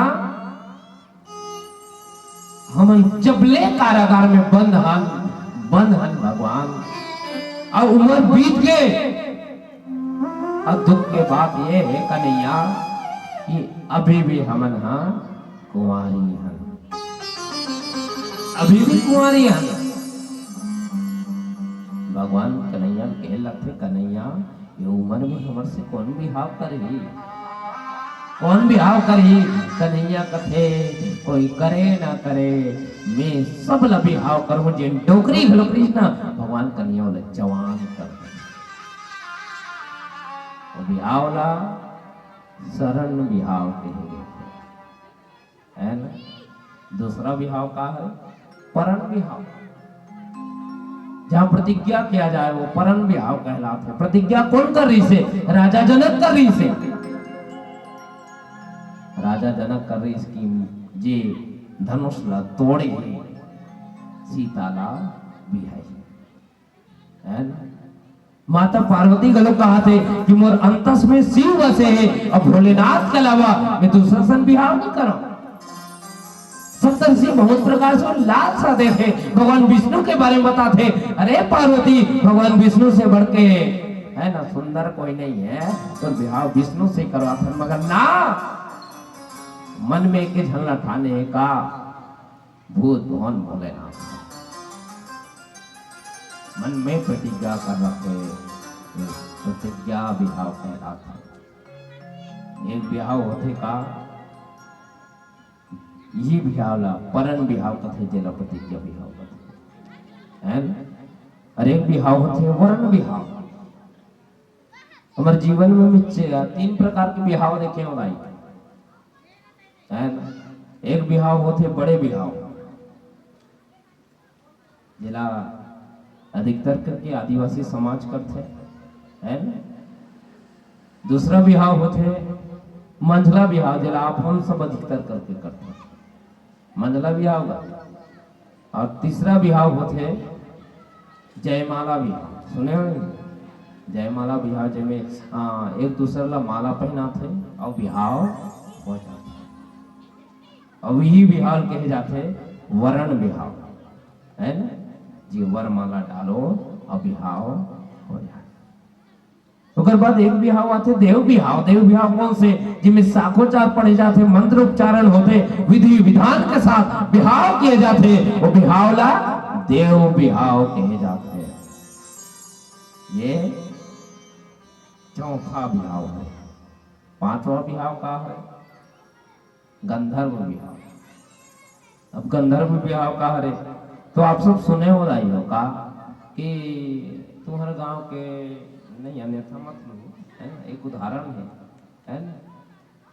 हमन जबले कारागार में बंद हन, बंद हन भगवान, अउ उमर बीत गे, अउ दुख के बात ये हे कन्हैया कि अभी भी हमन हा कुंवारी हन, अभी भी कुंवारी हन। भगवान कन्हैया कहे लगथे, कन्हैया, ये उमर में हमर से कौन बिहाव करही? कौन बिहाव करही? कन्हैया कथे, कोई करे ना करे, मैं सब ला बिहाव करहूं, जेन डोकरी घलो करिस ना, भगवान कन्हैया ओला जवान कर दे। वो बिहाव ला शरण बिहाव कहे गए हे। है ना? दूसरा बिहाव का है? परण बिहाव। जहाँ प्रतिज्ञा किया जाए, वो परण बिहाव कहलाथे। प्रतिज्ञा कौन कर रहिस हे? राजा जनक कर रहिस हे। राजा जनक कर रहिस हे कि जे धनुष ला तोड़ही, सीता ला बिहाही। है ना? माता पार्वती घलो कहाथे कि मोर अंतस में शिव बसे हे, अउ भोलेनाथ के अलावा मैं दूसरा सन बिहाव नहीं करंव। सप्तर्षि बहुत प्रकार से लालसा देथे, भगवान विष्णु के बारे में बताथे, अरे पार्वती, भगवान विष्णु से बढ़ के, है ना, सुंदर कोई नहीं है, तो बिहाव विष्णु से करवाथन, मगर ना, मन में एक झन ला ठाने हे का, भूत भवन भोलेनाथ। मन में प्रतिज्ञा कर रखे, प्रतिज्ञा बिहाव कहलाथे। एक बिहाव होथे का, ये बिहाव ला परण बिहाव कथे, जेला प्रतिज्ञा बिहाव कथे, है ना? अउ एक बिहाव होथे वरण बिहाव। हमर जीवन में मिच्चे तीन प्रकार के बिहाव देखे हो भाई, है ना? एक बिहाव होथे बड़े बिहाव, जेला अधिकतर करके आदिवासी समाज करथे, है ना? दूसरा बिहाव होथे मंझला बिहाव, जेला आप हम सब अधिकतर करके करथे, मंझला बिहाव का। अउ तीसरा बिहाव होथे जयमाला बिहाव, सुने हो? जयमाला बिहाव, जेमे, आ, एक दूसर ला माला पहनाथे अउ बिहाव हो जाथे। अउ यही बिहाव कहे जाथे वरण बिहाव, है ना? जी, वरमाला डालो अउ बिहाव हो जाथे। ओकर बाद एक बिहाव आथे देव बिहाव। देव बिहाव कौन से? जिसमें शाखोचार पढ़े जाथे, मंत्र उच्चारण होथे, विधि विधान के साथ बिहाव किए जाथे, वो बिहाव ला देव बिहाव कहे जाथे। ये चौथा बिहाव है। पांचवा बिहाव का है? गंधर्व बिहाव। अब गंधर्व बिहाव का हरे, तो आप सब सुने हो रही हो का कि तुम्हर गांव के, नहीं, अन्यथा मत लो, है ना, एक उदाहरण है, है ना,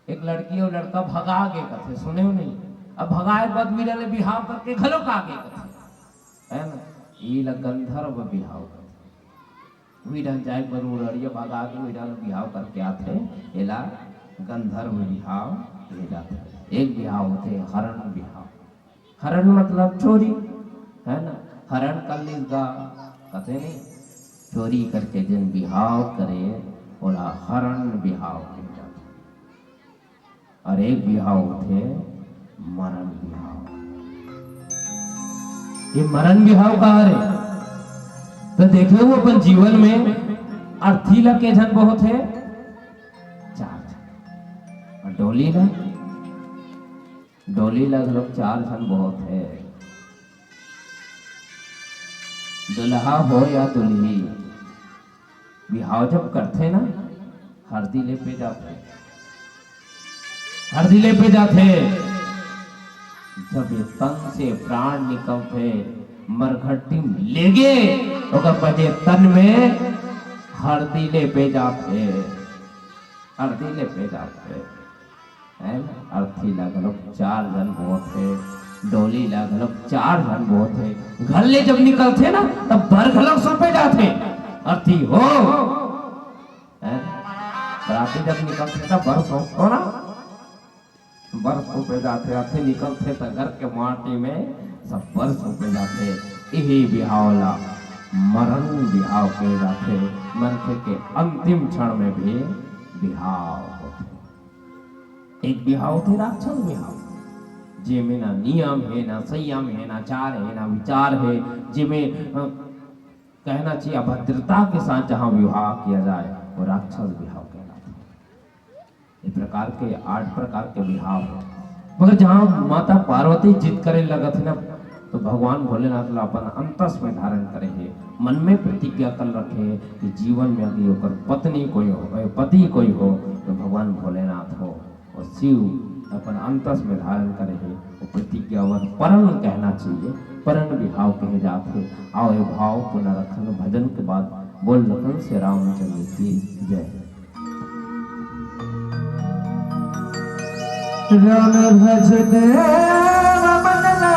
एक लड़की अउ लड़का भगा गे कथे, सुने हो नहीं? अब भगाए के बाद मिले ले बिहाव करके घलो का गे कथे, है ना? एला गंधर्व बिहाव कथे। उही डहन जाए बर उड़ड़िया भगा के उही डहन बिहाव करके आथे, एला गंधर्व बिहाव कहे जाथे। एक बिहाव होथे हरण बिहाव। हरण मतलब चोरी, है ना? हरण कर लिस गा, कथे नहीं, चोरी करके जेन बिहाव करे, ओला हरण बिहाव कहे जाथे। और एक बिहाव होथे मरण बिहाव। ये मरण बिहाव का हरे? तो देखे हो अपन जीवन में अर्थी ला के झन बहुत हे? चार झन। और डोली ला? डोली ला घलोक चार झन बहुत हे। दुल्हा हो या दुल्ही, बिहाव जब करथे ना, हरदी लेपे जाथे। हरदी लेपे जाथे। जब ये तन से प्राण निकलथे, मरघट्टी लेगे, ओकर बचे तन में हरदी लेपे जाथे। हरदी लेपे जाथे। है ना? अर्थी ला घलोक चार झन बोथे, डोली ला घलोक चार झन बोथे। घर ले जब निकलथे ना, तब बर घलोक सौंपे जाथे। अर्थी हो, है ना? बराती जब निकलथे, तब बर सौंपथो ना, बर सौंपे जाथे। अर्थी निकलथे, त घर के माटी में सब बर सौंपे जाथे। इही बिहाव ला मरण बिहाव कहे जाथे। मनखे के अंतिम क्षण में भी बिहाव होथे। एक बिहाव होथे राक्षस बिहाव, जेमे ना नियम हे, ना संयम हे, ना चार हे, ना विचार हे, जेमे, अ, कहना चाहिए अभद्रता के साथ जहाँ विवाह किया जाए, वो राक्षस बिहाव कहलाथे। ये प्रकार के आठ प्रकार के बिहाव हे। मगर जहाँ माता पार्वती जिद करे लगत हे ना, तो भगवान भोलेनाथ ला अपन अंतस में धारण करे हे, मन में प्रतिज्ञा कर रखे हे कि जीवन में यदि ओकर पत्नी कोई हो, ए, पति कोई हो, तो भगवान भोलेनाथ हो। और शिव अपन अंतस में धारण करे हे, वो प्रतिज्ञा वर परण कहना चाहिए, परण बिहाव कहे जात हे। आओ ये भाव पुनः रखन भजन के बाद बोल लखन से रामचंद्र की जय। राम भजन मन ला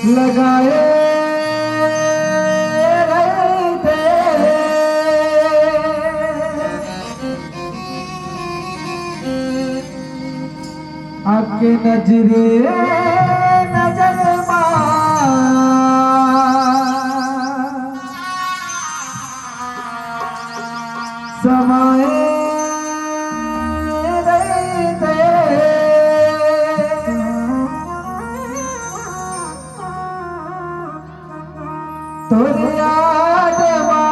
लगाए रहिते, आके नजरे नजर मा समाए रहिते। तोर याद मा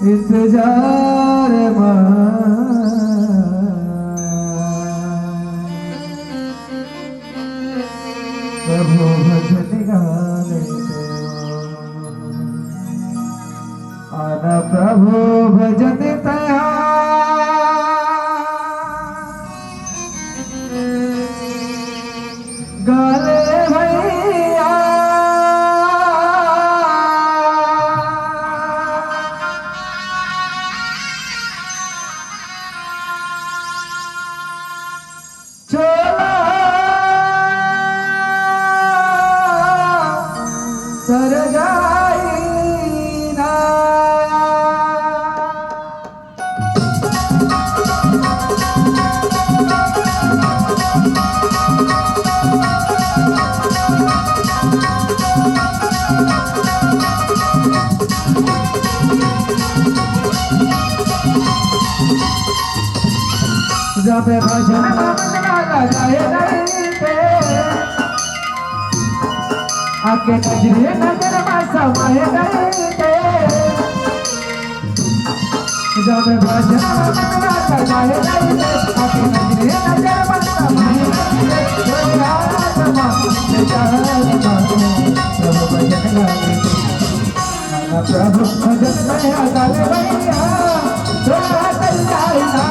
इंतजार मा प्रभु भजन गाने ते। आना प्रभु भजन तया गाले भैया। चला सर जाई ना। जब भजन मंगला लगाए रहिते, आके नजरे नजर मा समाए रहिते। जब भजन मंगला लगाए रहिते, आके नजरे नजर मा समाए रहिते। तोर याद मा, तोर याद मा, प्रभु भजन गाए। प्रभु भजन में अगल भैया, तोरा कल्याण ना।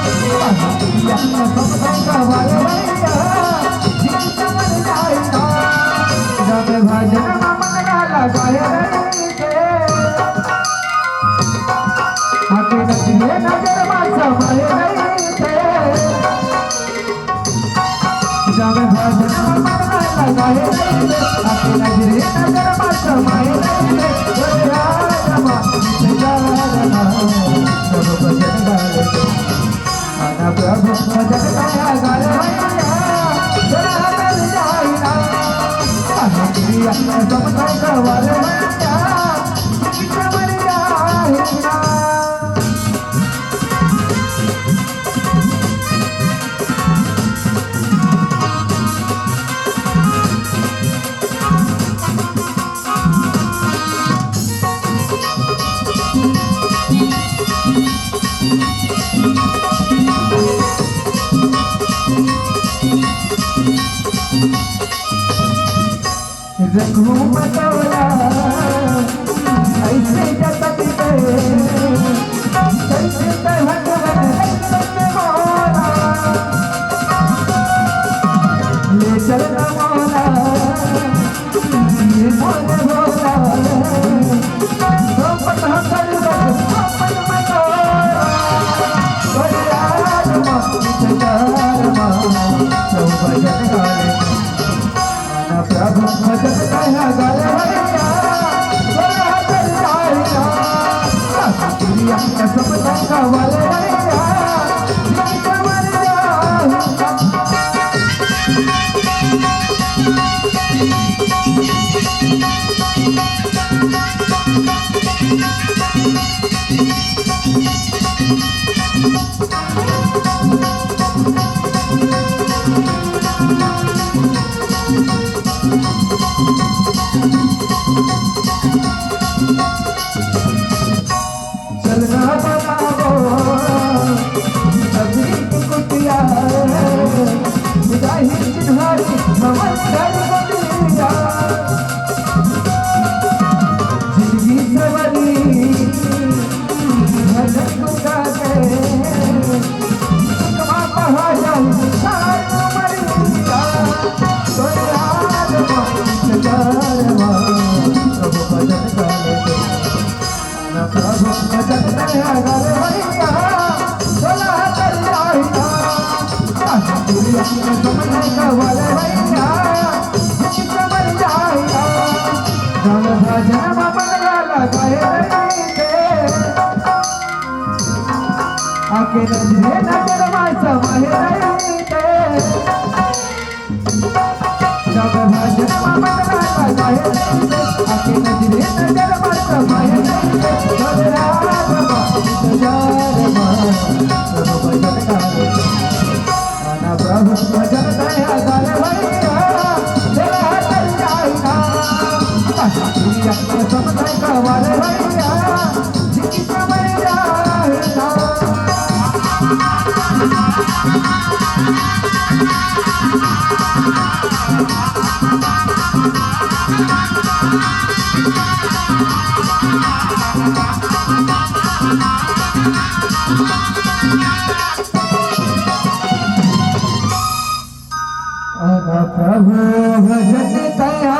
भैया, सब संग वाले भैया, जीत मन जाए ना। जब भजन में मन ना लगाए रहिते, आके नजरे नजर मा समाए रहिते। रघु मतोला ऐसे जतन के, कैसे कहत हन रंग मोला। ले चल न मोला, ये मोर भोला। सोपत हसन बस अपन मतोला। बलियार मा, विचार मा, चौबजन गाले। प्रभु भजन कहा गाय भैया, बोला चल जाएगा। प्रिया कसम धोखा वाले भैया, जिनका मर जाएगा। चलना बनाओ अभी की कुटिया, जाहिर चिन्हारी नमन कर बदलिया। जिंदगी सवरी भजन गुंगा के, सुखमा पहाड़ साथ मरिया। सोनार मा, सजारवा, प्रभु भजन गावे। प्रभु भजन नया गावे भैया, सोना चल जाइया। दुनिया में तुम नहीं गवाले भैया, समझ जाइया। गाना भजन मा मन लगाए रहिते। आके नजरे नजर मा समाए रहिते। जब भजन मा मन लगाए रहिते। आके नजरे नजर मा समाए रहिते। जब रात मा इंतजार मा सब भजन गाए। प्रभु भजन दया कर भैया, तेरा हट जाएगा। दुनिया में सब नहीं गवाले भैया, जिंदगी में मर जाएगा। अन प्रभु भजन तया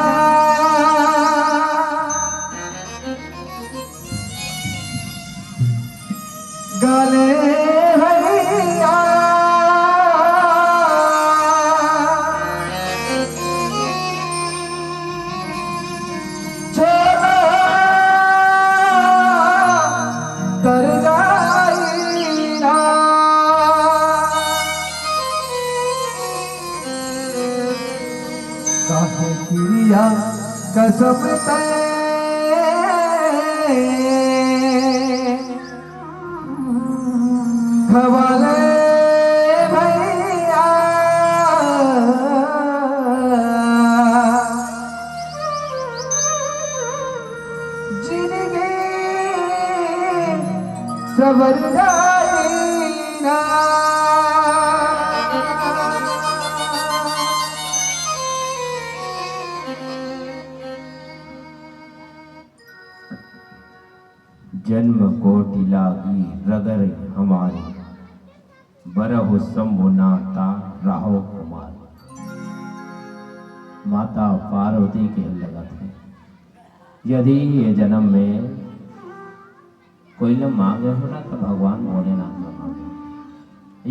गाले हरिया। छोड़ो तर जाई ना। काहे किरिया कसम तय खवाले भैया। जिंदगी सवर जाई ना। जन्म कोटि लागी रगर हमारी, बरहु शंभुनाथा रहो कुमार। माता पार्वती कहे लगत हे, यदि ये जन्म में कोई ल मांगे हो ना, तो भगवान भोलेनाथ ल मांगे।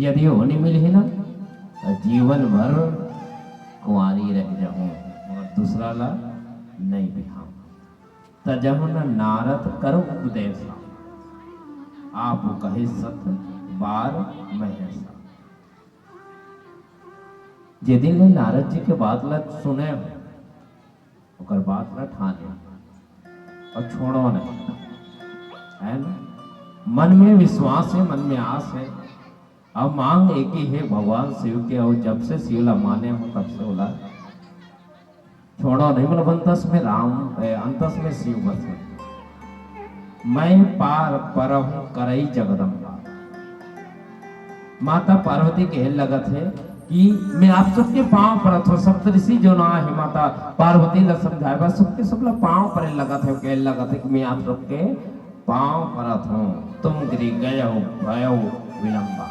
यदि वो नहीं मिलही ना, तो जीवन भर कुंवारी रह जाहूं, मगर दूसरा ला नहीं बिहाऊं। तजहु न नारद करो उपदेसा, आप कहे सत बार महेसा। जे दिन ले नारद जी के बात ला सुने हो, ओकर बात ला ठाने अउ छोड़ो नहीं, है ना? मन में विश्वास हे, मन में आस हे, अब मांग एक ही हे भगवान शिव के, अउ जब से शिव ला माने हो तब से ओला छोड़ो नहीं। मतलब अंतस में राम, ए, अंतस में शिव बसे। मैं पार परहूं करई जगदम्बा। माता पार्वती कहे लगत हे कि मैं आप सबके पांव परत हों। सप्तऋषि जो ना हे माता पार्वती ला समझाए बर, सबके सब ला पांव परे लगत हे, कहे लगत हे कि मैं आप सबके पांव परत हों, तुम गिरि गए हो भयो विलंबा।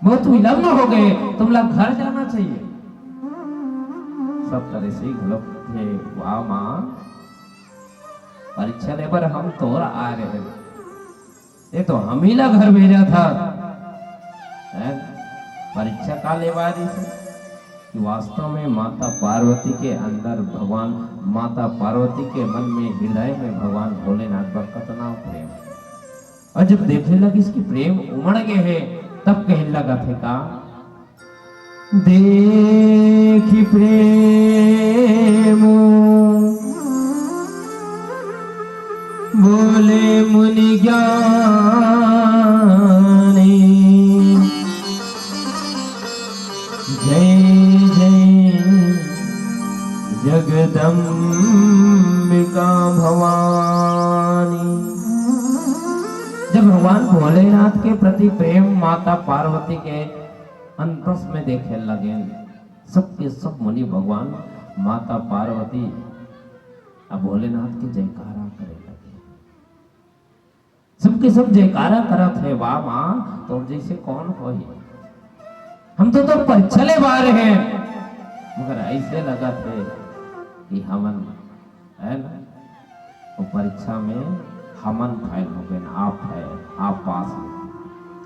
बहुत विलंब हो गए, तुम लोग घर जाना चाहिए। सप्तऋषि घलोक थे, वाह माँ, परीक्षा ले बर हम तोर आ रहे हैं। ये तो हम ही ला घर भेजा था, हैं? परीक्षा का लेवा रही से? कि वास्तव में माता पार्वती के अंदर भगवान, माता पार्वती के मन में, हृदय में भगवान भोलेनाथ पर कतना प्रेम। अउ जब देखे लगिस कि प्रेम उमड़ गे हे, तब कहे लगत हे का, देखि प्रेम बोले मुनि ज्ञानी, जय जय जगदम्बिका भवानी। जब भगवान भोलेनाथ के प्रति प्रेम माता पार्वती के अंतस में देखे लगेन, सबके सब मुनि भगवान, माता पार्वती अउ भोलेनाथ के जयकारा करे लगे। सबके सब जयकारा करत हे, वाह माँ, तोर जैसे कौन होही? हम तो, तो परीक्षा ले बार हैं, मगर ऐसे लगत हे कि हमन, है ना, वो परीक्षा में हमन फेल हो गए, आप फेल, आप पास हो।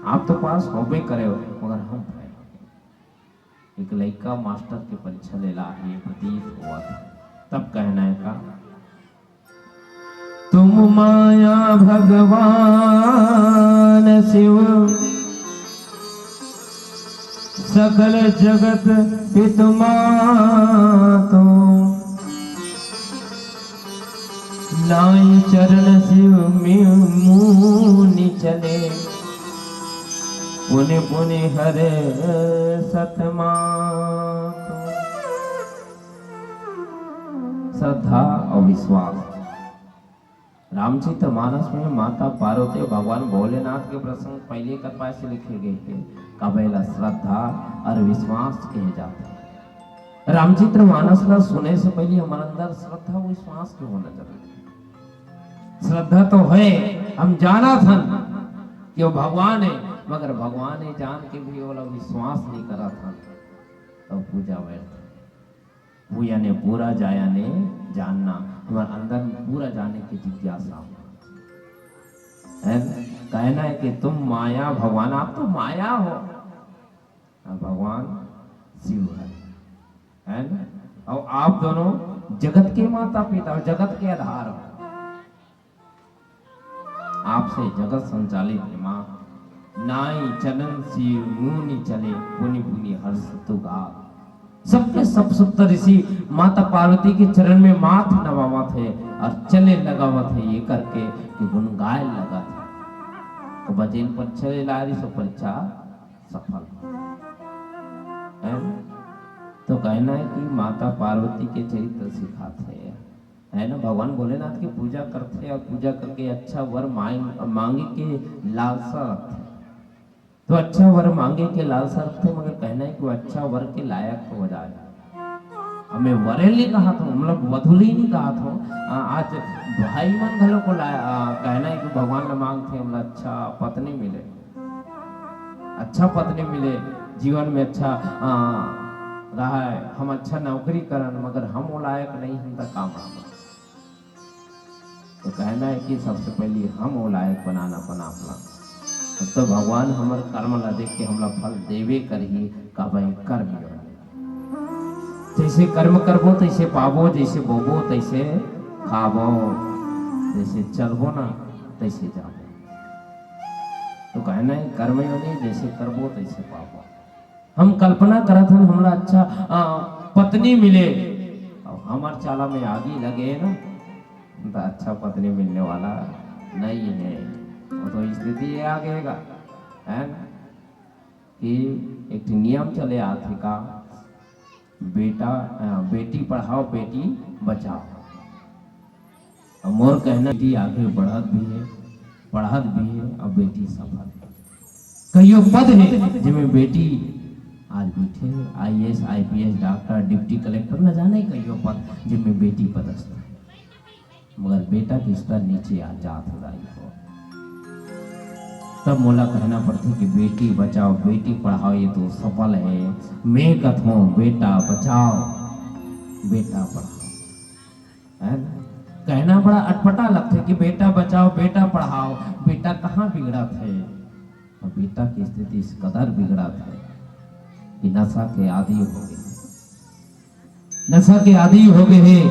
आप तो पास होबे करे हो, मगर हम फेल हो गए। एक लइका मास्टर के परीक्षा ले ला हे, प्रतीत होवत हे। तब कहना है का, तुम माया भगवान शिव, सकल जगत पितु मातु। नाई चरण शिव मि-, मुनि चले, पुनि पुनि हरे सतमातु। श्रद्धा अउ विश्वास। रामचरित मानस में माता पार्वती अउ भगवान भोलेनाथ के प्रसंग पहले कथा से लिखे गए हे। काबर एला श्रद्धा अउ विश्वास कहे जाथे। रामचरित मानस ला सुने से पहले हमर अंदर श्रद्धा अउ विश्वास के होना जरूरी हे। श्रद्धा तो हे, हम जानत हन कि वो भगवान हे, मगर भगवान हे जान के भी ओला विश्वास नहीं करत हन, तो पूजा व्यर्थ हे। वो यानी पूरा जाया ने जानना, हमारे अंदर में पूरा जाने की जिज्ञासा हो। है ना? कहना है कि तुम माया भगवान, आप तो माया हो, और भगवान शिव है, है ना? और आप दोनों जगत के माता पिता हो, जगत के आधार हो। आपसे जगत संचालित हे माँ। नाई चरण शिव मुनि चले, पुनि पुनि हर्ष तुगा। सबके सब सप्त ऋषि माता पार्वती के चरण में माथ नवावत हे अउ चले लगावत हे, ये करके कि गुन गाए लगत हे। तो बजेन परीक्षा ले ला रही, सो परीक्षा सफल हो। है ना? तो कहना है कि माता पार्वती के चरित्र सिखात हे। है ना, भगवान भोलेनाथ की पूजा करथे अउ पूजा करके अच्छा वर मांग-, मांगे के लालसा रखथे। तो अच्छा वर मांगे के लालसा रखथे, मगर कहना है कि वो अच्छा वर के लायक हो जाए। अब मैं वरेली कहा था, मतलब वधुली नहीं कहा था। आ, आज भाई मन घलो को लाया, आ, कहना है कि भगवान ला मांगथे, हमला अच्छा पत्नी मिले, अच्छा पत्नी मिले, जीवन में अच्छा, आ, रहा है, हम अच्छा नौकरी करन, मगर हम वो लायक नहीं हन, त का मांगन? तो कहना है कि सबसे पहले हम वो लायक बनाना अपन आप ला। तब तो भगवान हमर कर्म ला देख के हमला फल देवे करही, काबर कर्म योग्य। जइसे कर्म करबो तइसे पाबो, जइसे बोबो तइसे खाबो, जइसे चलबो ना तइसे जाबो। तो कहना हे कर्म योनि, जइसे करबो तइसे पाबो। हम कल्पना करत हन हमला अच्छा, आ, पत्नी मिले, अउ हमर चाला में आगी लगे ना, त अच्छा पत्नी मिलने वाला नहीं है। वो तो स्थिति ये आ गएगा, है ना, कि एक ठे नियम चले आथे का, बेटा, अ, बेटी पढ़ाओ, बेटी बचाओ। अउ मोर कहना, बेटी आगे बढ़त भी है, पढ़त भी है, अउ बेटी सफल है। कइयो पद है जेमे बेटी आज बैठे है, IAS, IPS, doctor, deputy collector, न जाने कइयो पद जेमे बेटी पदस्थ है, मगर बेटा के स्तर नीचे आ जात हे दाई हो। तब मोला कहना पड़थे कि बेटी बचाओ, बेटी पढ़ाओ, ये तो सफल है। मैं कथों बेटा बचाओ, बेटा पढ़ाओ, है ना? कहना बड़ा अटपटा लगथे कि बेटा बचाओ, बेटा पढ़ाओ, बेटा कहाँ बिगड़त है? तो बेटा के स्थिति इस कदर बिगड़त है कि नशा के आदी हो गए, नशा के आदी हो गए हे।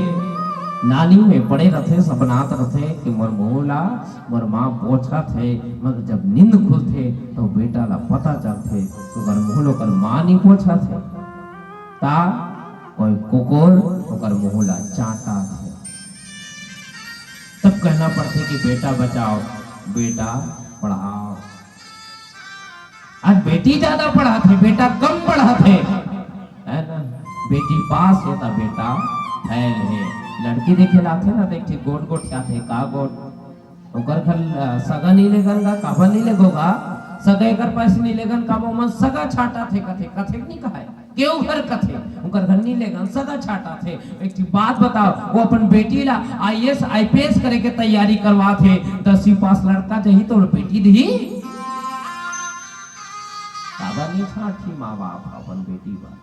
नाली में पड़े रथे, सपनात रथे कि मोर मुंह ला मोर माँ पोछत हे, मगर जब नींद खुलथे तो बेटा ला पता चलथे तो ओकर मुंह ल ओकर माँ नहीं पोछत हे, ता कोई कुकुर ओकर मुंह ला चाटत हे। तब कहना पड़थे कि बेटा बचाओ, बेटा पढ़ाओ। आज बेटी ज्यादा पढ़त हे, बेटा कम पढ़त हे, है ना? बेटी पास हे त बेटा फेल हे। लड़की देखे ला आथे ना, देखथे गोठ गोठ आथे का गोठ, ओकर घर, अ, सगा नहीं लेगन गा, काबर नहीं लेगो गा? सगा एकर पास नहीं लेगन, काबर ओमन सगा छाटत हे, कथे, कथे नहीं कहाय। केहू घर कथे, उनकर घर नी लेगन, सगा छाटा थे। एक ठो बात बताओ, वो अपन बेटी ला आईएएस, आईपीएस करे के तैयारी करवा थे, दसवीं पास लड़का चाही तो बेटी दिही? काबर नहीं छाटही माँ बाप अपन बेटी बर?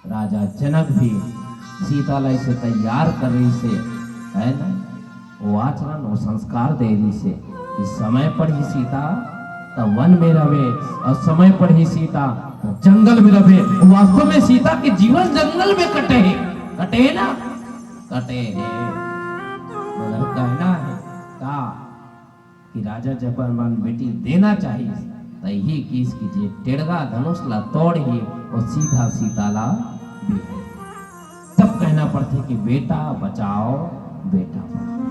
राजा जनक भी सीता ला इसे तैयार कर रही से, है ना? वो आचरण, वो संस्कार दे रही से कि समय पढ़ही सीता त वन में रहे और समय पढ़ही सीता त जंगल में रहे। वास्तव में सीता के जीवन जंगल में कटे हे, कटे हे ना, कटे हे। मगर कहना हे का कि राजा जब अपन बेटी देना चाहिस, त इही किस कि जे टेड़गा धनुष ला तोड़ही, वो सीधा सीता ला बिहाही। तब कहना पड़थे कि बेटा बचाओ, बेटा पढ़ाओ।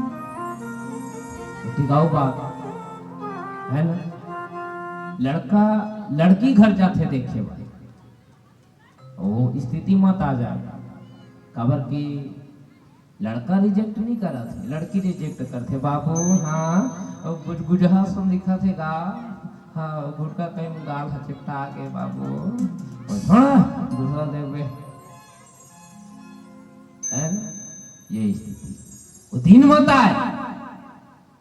ठीक आऊ बात, है ना? लड़का, लड़की घर जाथे देखे बर, वो स्थिति मत आ जाए, काबर कि लड़का रिजेक्ट नहीं करत हे, लड़की रिजेक्ट करथे। बाबू, हाँ, गुजगुजहा सुन दिखत हे गा, हाँ, गुटका कहीं गाल ह चिपटा के बाबू, और थोड़ा दूसरा देवे, है ना? ये स्थिति। वो दिन मत आए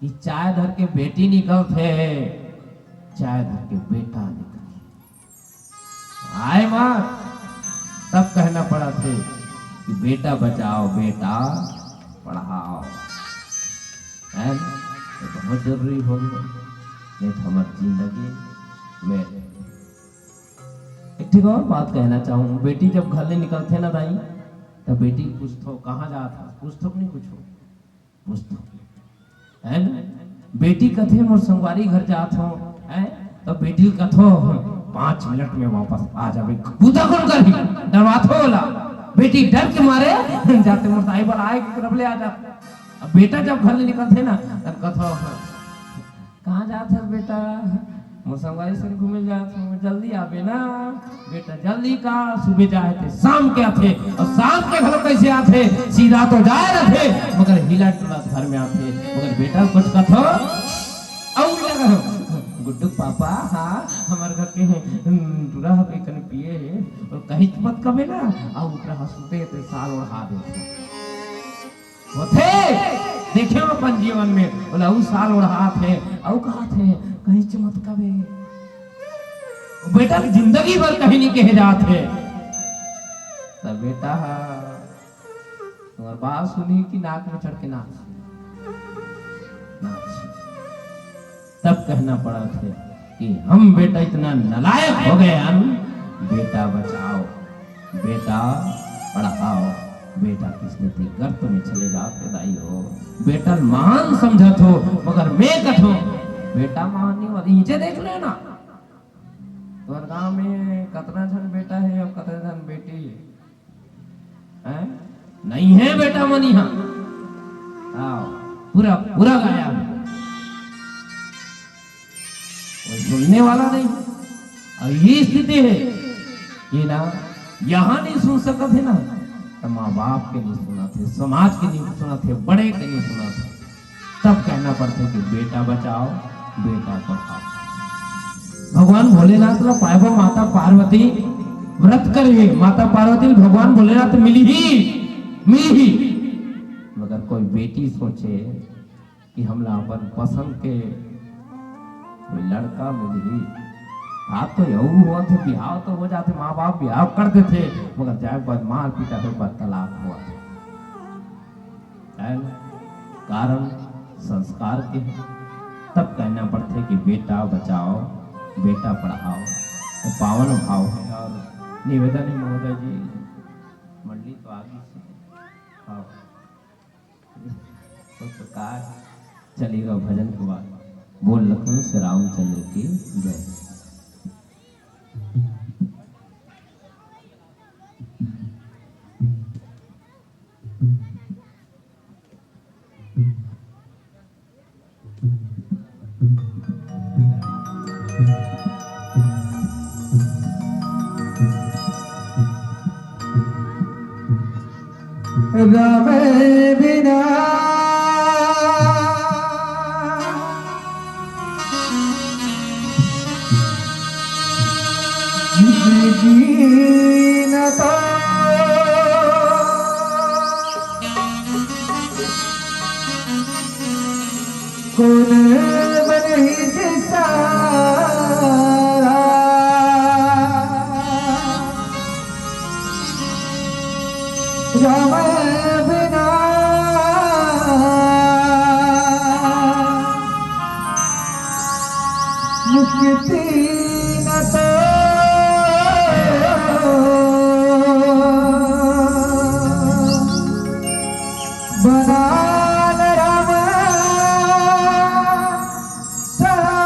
कि चाय धर के बेटी निकलथे, चाय धर के बेटा निकलथे। आए माँ, तब कहना पड़थे कि बेटा बचाओ, बेटा पढ़ाओ। है ना? ये बहुत जरूरी हो गया, नहीं तो हमारी जिंदगी व्यर्थ। एक ठीक और बात कहना चाहूँ, बेटी जब घर ले निकलथे ना दाई, तब बेटी पूछथो, "कहाँ जात हस?" पूछथो कि नहीं पूछो? पूछथो, है ना? बेटी कथे, "मोर संगवारी घर जात हो," है? तो बेटी कथो, "पाँच मिनट में वापस आ जाबे।" बूता कौन करही? डरवाथो ओला। बेटी डर के मारे जाथे, "मोर दाई बला आए, रब ले आ जा।" अब बेटा जब घर ले निकलथे ना, तब कथो, "कहाँ जात हस बेटा?" "मोर संगवारी संग घूमे जात हूँ, जल्दी आबे ना।" बेटा जल्दी का, सुबह जाए थे, शाम के आथे, और शाम के घलो कैसे आथे? सीधा तो जाए रथे, मगर हिला टुला घर में आथे। मगर बेटा कुछ कथो, अउ लगा, "गुड्डू पापा, हाँ, हमार घर के, हम्म, टूरा ह कनी पिए हे, और कहीं मत कबे ना, अउ ऊपर हंसते ते साल ओढ़ा देथे।" होथे, देखे हो अपन जीवन में, बोला, "उ साल ओढ़ात हे, अउ कहत हे, कहीं मत कबे।" बेटा जिंदगी भर कहीं नहीं कहे जात हे। तब बेटा ह तुम्हार बात सुनी कि नाक में चढ़ के नाच, नाच। तब कहना पड़त हे कि हम बेटा इतना नालायक हो गए हन, बेटा बचाओ, बेटा पढ़ाओ। बेटा किस रीति गर्त में चले जात हे दाई हो। बेटा ल महान समझत हो, मगर मैं कथों, बेटा महान नहीं होवत। इहिंचे देख लेना। तोर गांव में कतना झन बेटा हे अउ कतना झन बेटी हे? हैं? नहीं हे बेटा मन इहां। आओ, पूरा, पूरा गायब हे। कोई सुनने वाला नहीं। अउ ये स्थिति हे कि ना, इहां नहीं सुन सकत हे ना, त माँ बाप के नहीं सुनत हे, समाज के नहीं सुनत हे, बड़े के नहीं सुनत हे। तब कहना पड़थे कि बेटा बचाओ, बेटा पढ़ाओ। भगवान भोलेनाथ ला पाए बर माता पार्वती व्रत करे हे। माता पार्वती ल भगवान भोलेनाथ मिलही, मिलही। मगर कोई बेटी सोचे कि हमला अपन पसंद के कोई लड़का मिलही। बात तो यहू होवत हे, बिहाव तो हो जाथे, माँ बाप बिहाव कर देथे, मगर जाए के बाद मार पीटा के बाद तलाक होवत हे। है ना? कारण संस्कार के हे। तब कहना पड़थे कि बेटा बचाओ, बेटा पढ़ाओ। ये पावन भाव हे। अउ निवेदन हे महोदय जी, मंडली तो आगे से। हाँ। तो प्रकार चलेगा भजन के बाद। बोल लखन से रामचंद्र की जय। राम बिना जिंदगी न तो कोन बनही सहारा। राम बिना मुक्ति न तो बना न राम सहारा।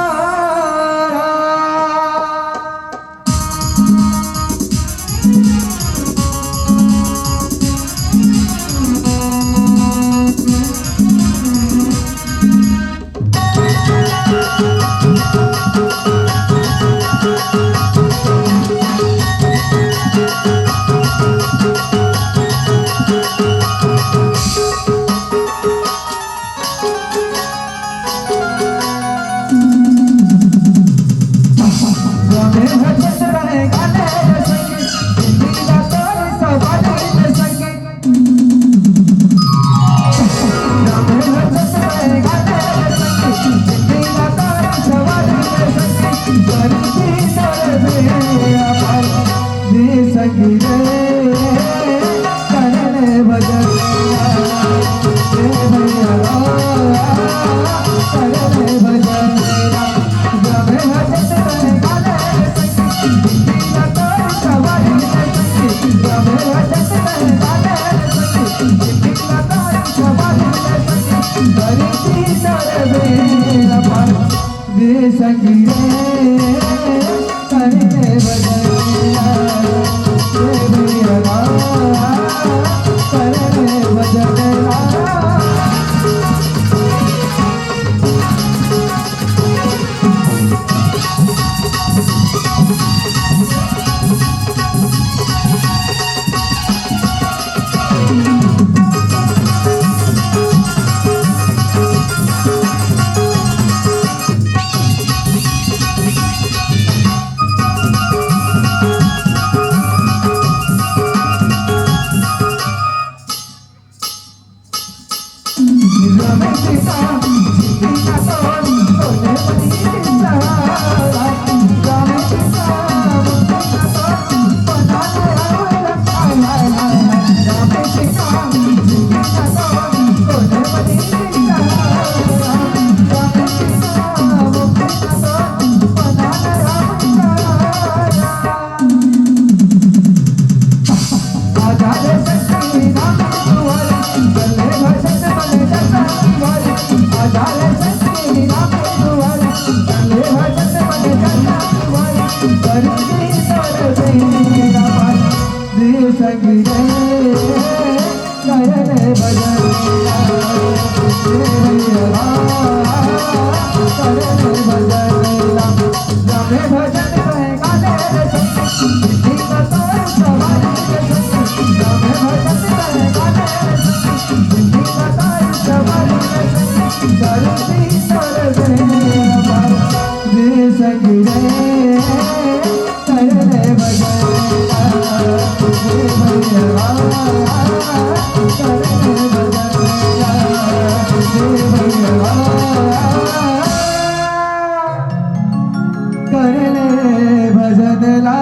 कर ले भजन ला,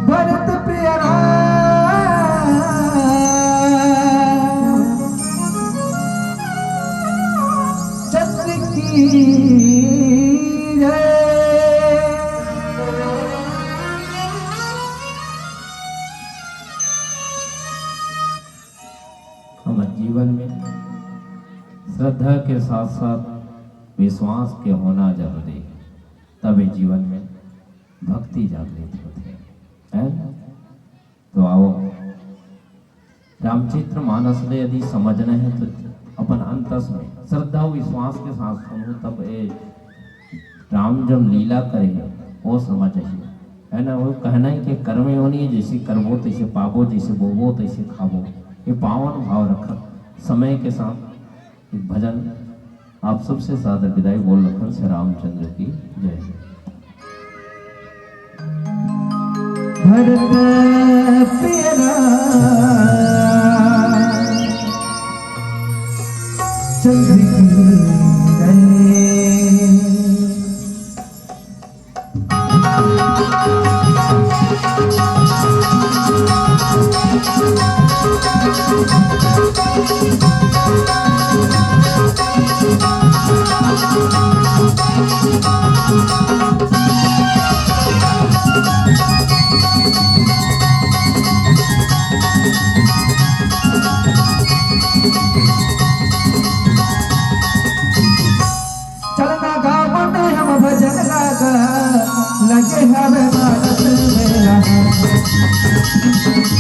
भरत प्रिय राम चंद्र की जय। हमर जीवन में श्रद्धा के साथ-साथ विश्वास के होना जरूरी हे, तबे जीवन में भक्ति जागृत होथे, है ना? तो आओ, रामचरित मानस ले यदि समझना हे तो अपन अंतस में श्रद्धा अउ विश्वास के साथ सुनहू, तब ए राम जब लीला करे हे, वो समझ आही, है ना? वो कहना हे कि कर्मे होनी हे, जैसे करबो तैसे पाबो, जैसे बोबो तैसे खाबो। ये पावन भाव रखत समय के साथ एक भजन आप सबसे सादर विदाई। बोल लखन से रामचंद्र की जय। भरत प्रिय राम चंद्र की जय। चलना गावन हम भजन राग, लगे हवे मानस में रहा।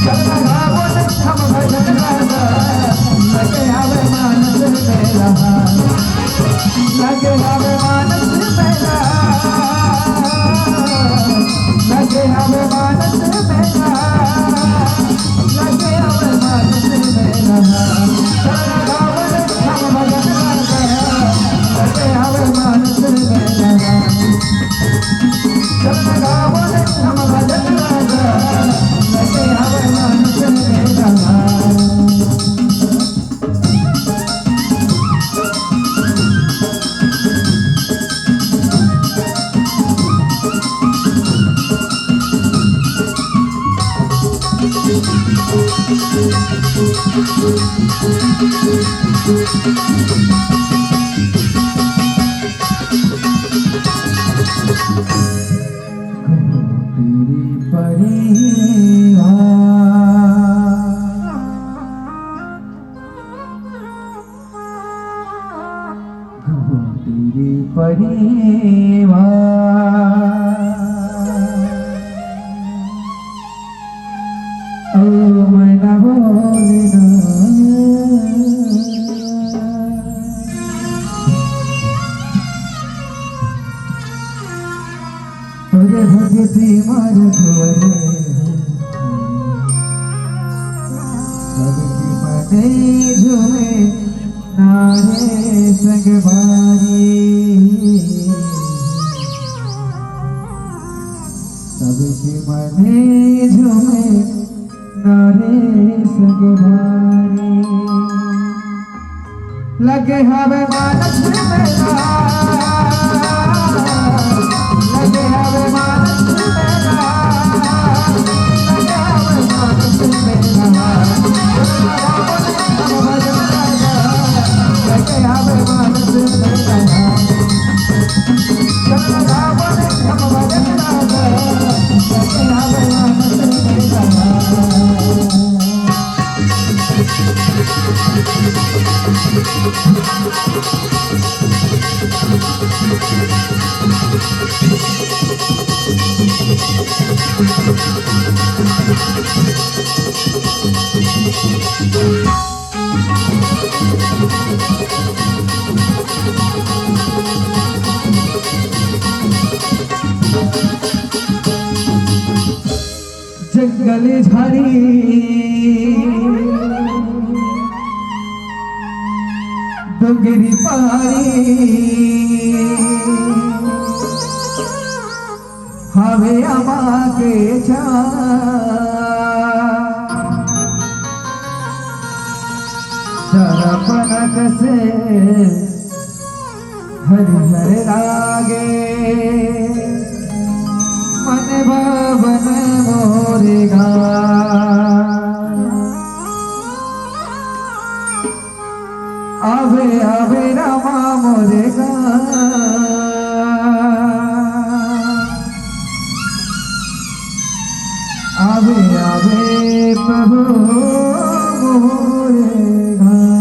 चलना गावन हम भजन राग, लगे हवे मानस में रहा। लगे हवे मानस में रहा। लगे हवे मानस में रहा। लगे हवे मानस में रहा। चलना गावन हम भजन राग, लगे हवे मानस में रहा। घोंटी परिवार। ओ मैना बोले ना। तोरे भक्ति मार धोरे, सबके मने झूमे नारे संग भारी। सबके मने झूमे नारे संग भारी। लगे हवे मानस में मेला, लगे हवे मानस में मेला, लगे हवे मानस में मेला। लगे हवे मानस में मेला। जंगल झाड़ी डोंगरी पहाड़ी हावे आमा के छाँव। दरपन कसे हरिहर लागे मन भवन मोरे गाँव। आवे आवे रामा मोरे गाँव। आवे आवे प्रभु मोरे गाँव।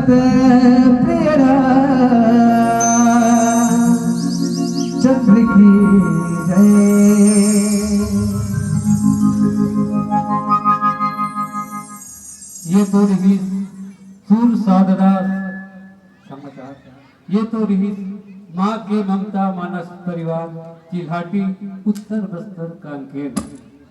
प्रेरणा चंद्र की जय। ये तो रही सुर साधना समाचार। ये तो रही माँ के ममता मानस परिवार चिल्हाटी उत्तर बस्तर कांकेर,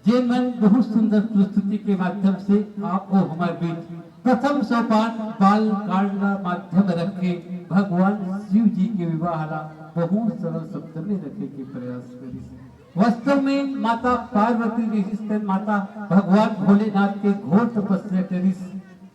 जे मन बहुत सुंदर प्रस्तुति के माध्यम से आप ओ हमार बीच प्रथम सोपान बाल कांड ला माध्यम रखे भगवान शिव जी के विवाह ला बहुत सरल शब्द में रखे के प्रयास करिस। वास्तव में माता पार्वती रहिस तेन माता भगवान भोलेनाथ के घोर तपस्या करिस।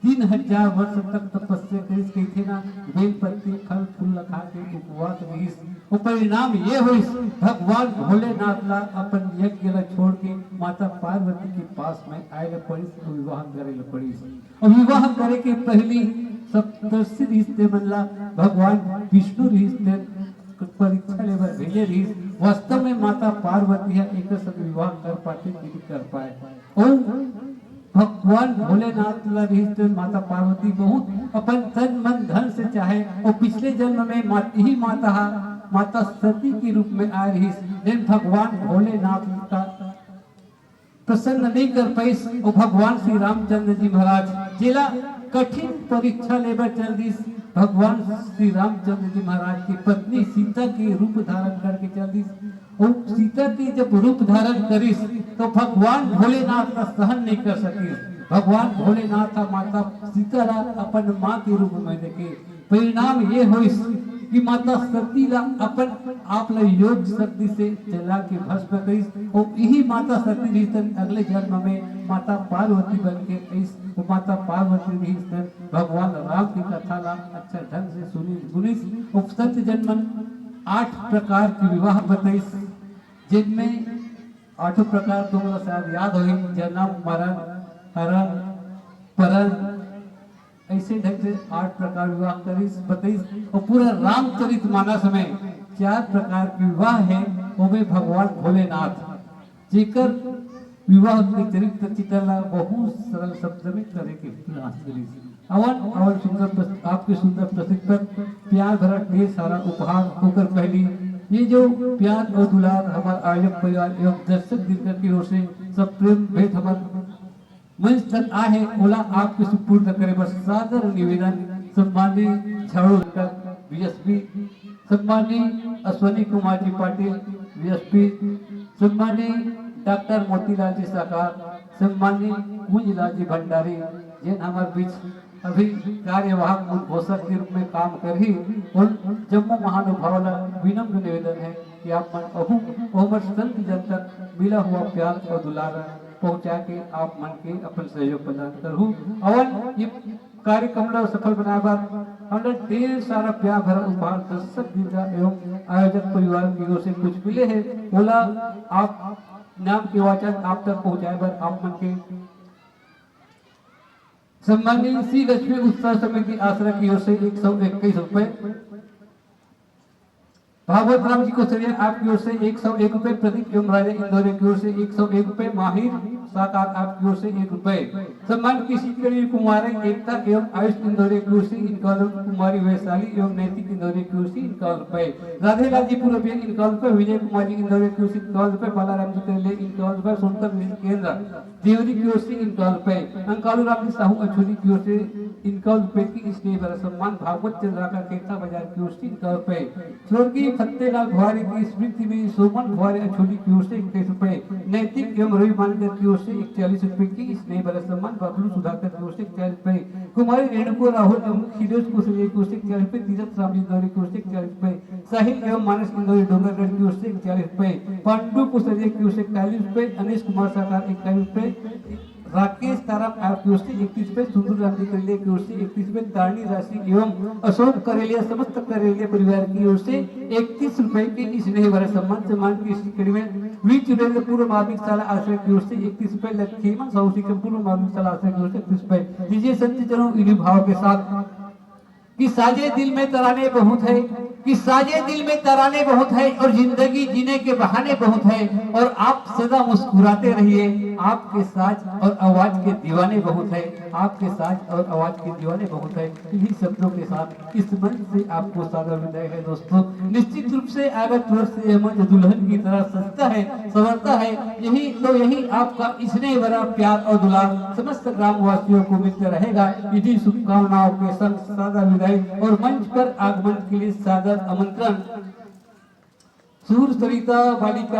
तीन हजार वर्ष तक तपस्या करिस कहिथे ना, बेल पत्ती फल फूल ला खा के उपवास रहिस। वो परिणाम ये होइस, भगवान भोलेनाथ ला अपन यज्ञ ला छोड़ के माता पार्वती के पास में आए ला पड़िस, तो विवाह करे ला पड़िस। और विवाह करे के पहली सप्तर्षि रिहिस ते मन ला भगवान विष्णु रिहिस ते परीक्षा ले बर भेजे रिहिस। वास्तव में माता पार्वती ह एकर संग विवाह कर पाते कि नहीं कर पाए। और भगवान भोलेनाथ ला रिहिस ते माता पार्वती बहुत अपन तन मन धन से चाहे और पिछले जन्म में मात, यही माता हा माता सती के रूप में आए रिहिस, लेकिन भगवान भोलेनाथ का प्रसन्न नहीं कर पाइस। और भगवान श्री रामचंद्र जी महाराज जेला कठिन परीक्षा लेबर चल दिस, भगवान श्री रामचंद्र जी महाराज की पत्नी सीता के रूप धारण करके चल दिस। और सीता के जब रूप धारण करिस तो भगवान भोलेनाथ का सहन नहीं कर सकिस। भगवान भोलेनाथ ह माता सीता ला अपन माँ के रूप में देखे। परिणाम ये होइस कि माता सती ला अपन आप ला योग शक्ति से जला के भस्म करिस। और यही माता सती रिहिस तेन अगले जन्म में माता पार्वती बन के आइस। वो माता पार्वती रिहिस तेन भगवान राम की कथा ला अच्छा ढंग से सुनिस गुनिस। और सत्य जन्मन आठ प्रकार के विवाह बताइस, जिनमें आठों प्रकार तुम लोग शायद याद होही, जन्म, मरण, हरण, परण, ऐसे ढंग से आठ प्रकार विवाह करिस बताइस। और पूरा रामचरित मानस में चार प्रकार के विवाह है, वो में भगवान भोलेनाथ जेकर विवाह के चरित्र चित्रण ला बहुत सरल शब्द में करे के प्रयास करिस। अवन अवन सुंदर प्रस-, आपके सुंदर प्रस्तुति पर प्यार भरा ढेर सारा उपहार होकर पहली ये जो प्यार और दुलार हमारे आयोजक परिवार एवं दर्शक दीर्घ की ओर से सब प्रेम भेंट हमारे मंच तक आए हैं, ओला आपके सुपुर्द करे बर सादर निवेदन। सम्माननीय झाड़ू बीएसपी, सम्माननीय अश्वनी कुमार जी पाटिल बीएसपी, सम्माननीय डॉक्टर मोतीलाल जी साकार, सम्माननीय कुंजलाल जी भंडारी, जेन हमारे बीच अभी कार्यवाहक उद्घोषक के रूप में काम करही, उन जम्मो महानुभाव ला विनम्र निवेदन है कि आप मन अहू ओमर संत जन तक मिला हुआ प्यार और दुलार पहुंचा के आप मन के अपन सहयोग प्रदान करहू। अवन ये कार्यक्रम ला सफल बनाए बर हमला ढेर सारा प्यार भरा उपहार दर्शक दीर्घा एवं आयोजक परिवार की ओर से कुछ मिले हैं, ओला आप नाम के वाचन आप तक पहुंचाए बर आप मन के सम्माननीय श्री लक्ष्मी उत्सव समिति आसरा की ओर से एक सौ इक्कीस रुपए, भागवत राम जी कोसरिया आपकी ओर से एक सौ एक रुपए, प्रदीप एवं राजा इंदौरी की ओर से एक सौ एक रुपए, माहिर साकार आपकी ओर से एक रुपए, सम्मान की श्री कुमारी एकता एवं आयुष इंदौरी की ओर से इक्यावन रुपए, कुमारी वैशाली एवं नैतिक इंदौरी की ओर से इक्यावन रुपए, राधे लाल जी पूर्व इक्यावन रुपए, विजय कुमार जी इंदौरी की ओर से इक्यावन रुपए, बालाराम जी करेले इक्यावन रुपए, सोनकर केंद्र देवरी की ओर से इक्यावन रुपए, अंकालू राम जी साहू अछोली की ओर से इक्यावन रुपए की स्नेह भरा सम्मान, भागवत चंद्राकर केता बाजार की ओर से इक्यावन रुपए, स्वर्गीय फतेहलाल भुआरी की स्मृति में सोमन भुआरी अछोली की ओर से इक्कीस रुपए, नैतिक एवं रवि मानकर की ओर से इकतालीस रुपए की स्नेह भरा सम्मान, बबलू सुधाकर की ओर से इकतालीस रुपए, कुमारी रेणुको राहुल एवं खिलेश कुशलिया की ओर से इकतालीस रुपए, तीरथ राम जी इंदौरी की ओर से इकतालीस रुपए, साहिल एवं मानस इंदौरी डोंगरगढ़ की ओर से इकतालीस रुपए, पांडु कुशलिया की ओर से इकतालीस रुपए, अनिश कुमार सरकार इकतालीस रुपए, राकेश ताराम आर की ओर से इकतीस रुपए, सुंदर राम जी करेले की ओर से इकतीस रुपए, तारणी राशि एवं अशोक करेलिया समस्त करेलिया परिवार की ओर से इकतीस रुपए की स्नेह भरा सम्मान, सम्मान की श्री कड़ी में वी चुरेंद्र पूर्व माध्यमिक शाला आश्रय की ओर से इकतीस रुपए, लक्ष्मण साहू श्री पूर्व माध्यमिक शाला आश्रय की ओर से इकतीस रुपए। लीजिए सच्चे चरणों इन्हीं भाव के साथ कि साजे दिल में तराने बहुत है, कि साजे दिल में तराने बहुत है और जिंदगी जीने के बहाने बहुत है, और आप सदा मुस्कुराते रहिए। आपके साज और आवाज के दीवाने बहुत है, आपके साज और आवाज के दीवाने बहुत है। इन्हीं शब्दों के साथ इस मंच से आपको सादर विदाई है दोस्तों। निश्चित रूप से अगर तुरंत से यह मंच दुल्हन की तरह सजता है, संवरता है, यही तो यही आपका स्नेह भरा प्यार और दुलार समस्त ग्रामवासियों को मिलता रहेगा। इन्हीं शुभकामनाओं के संग सादर विदाई और मंच पर आगमन के लिए सादर आमंत्रण। सूर सरिता बालिका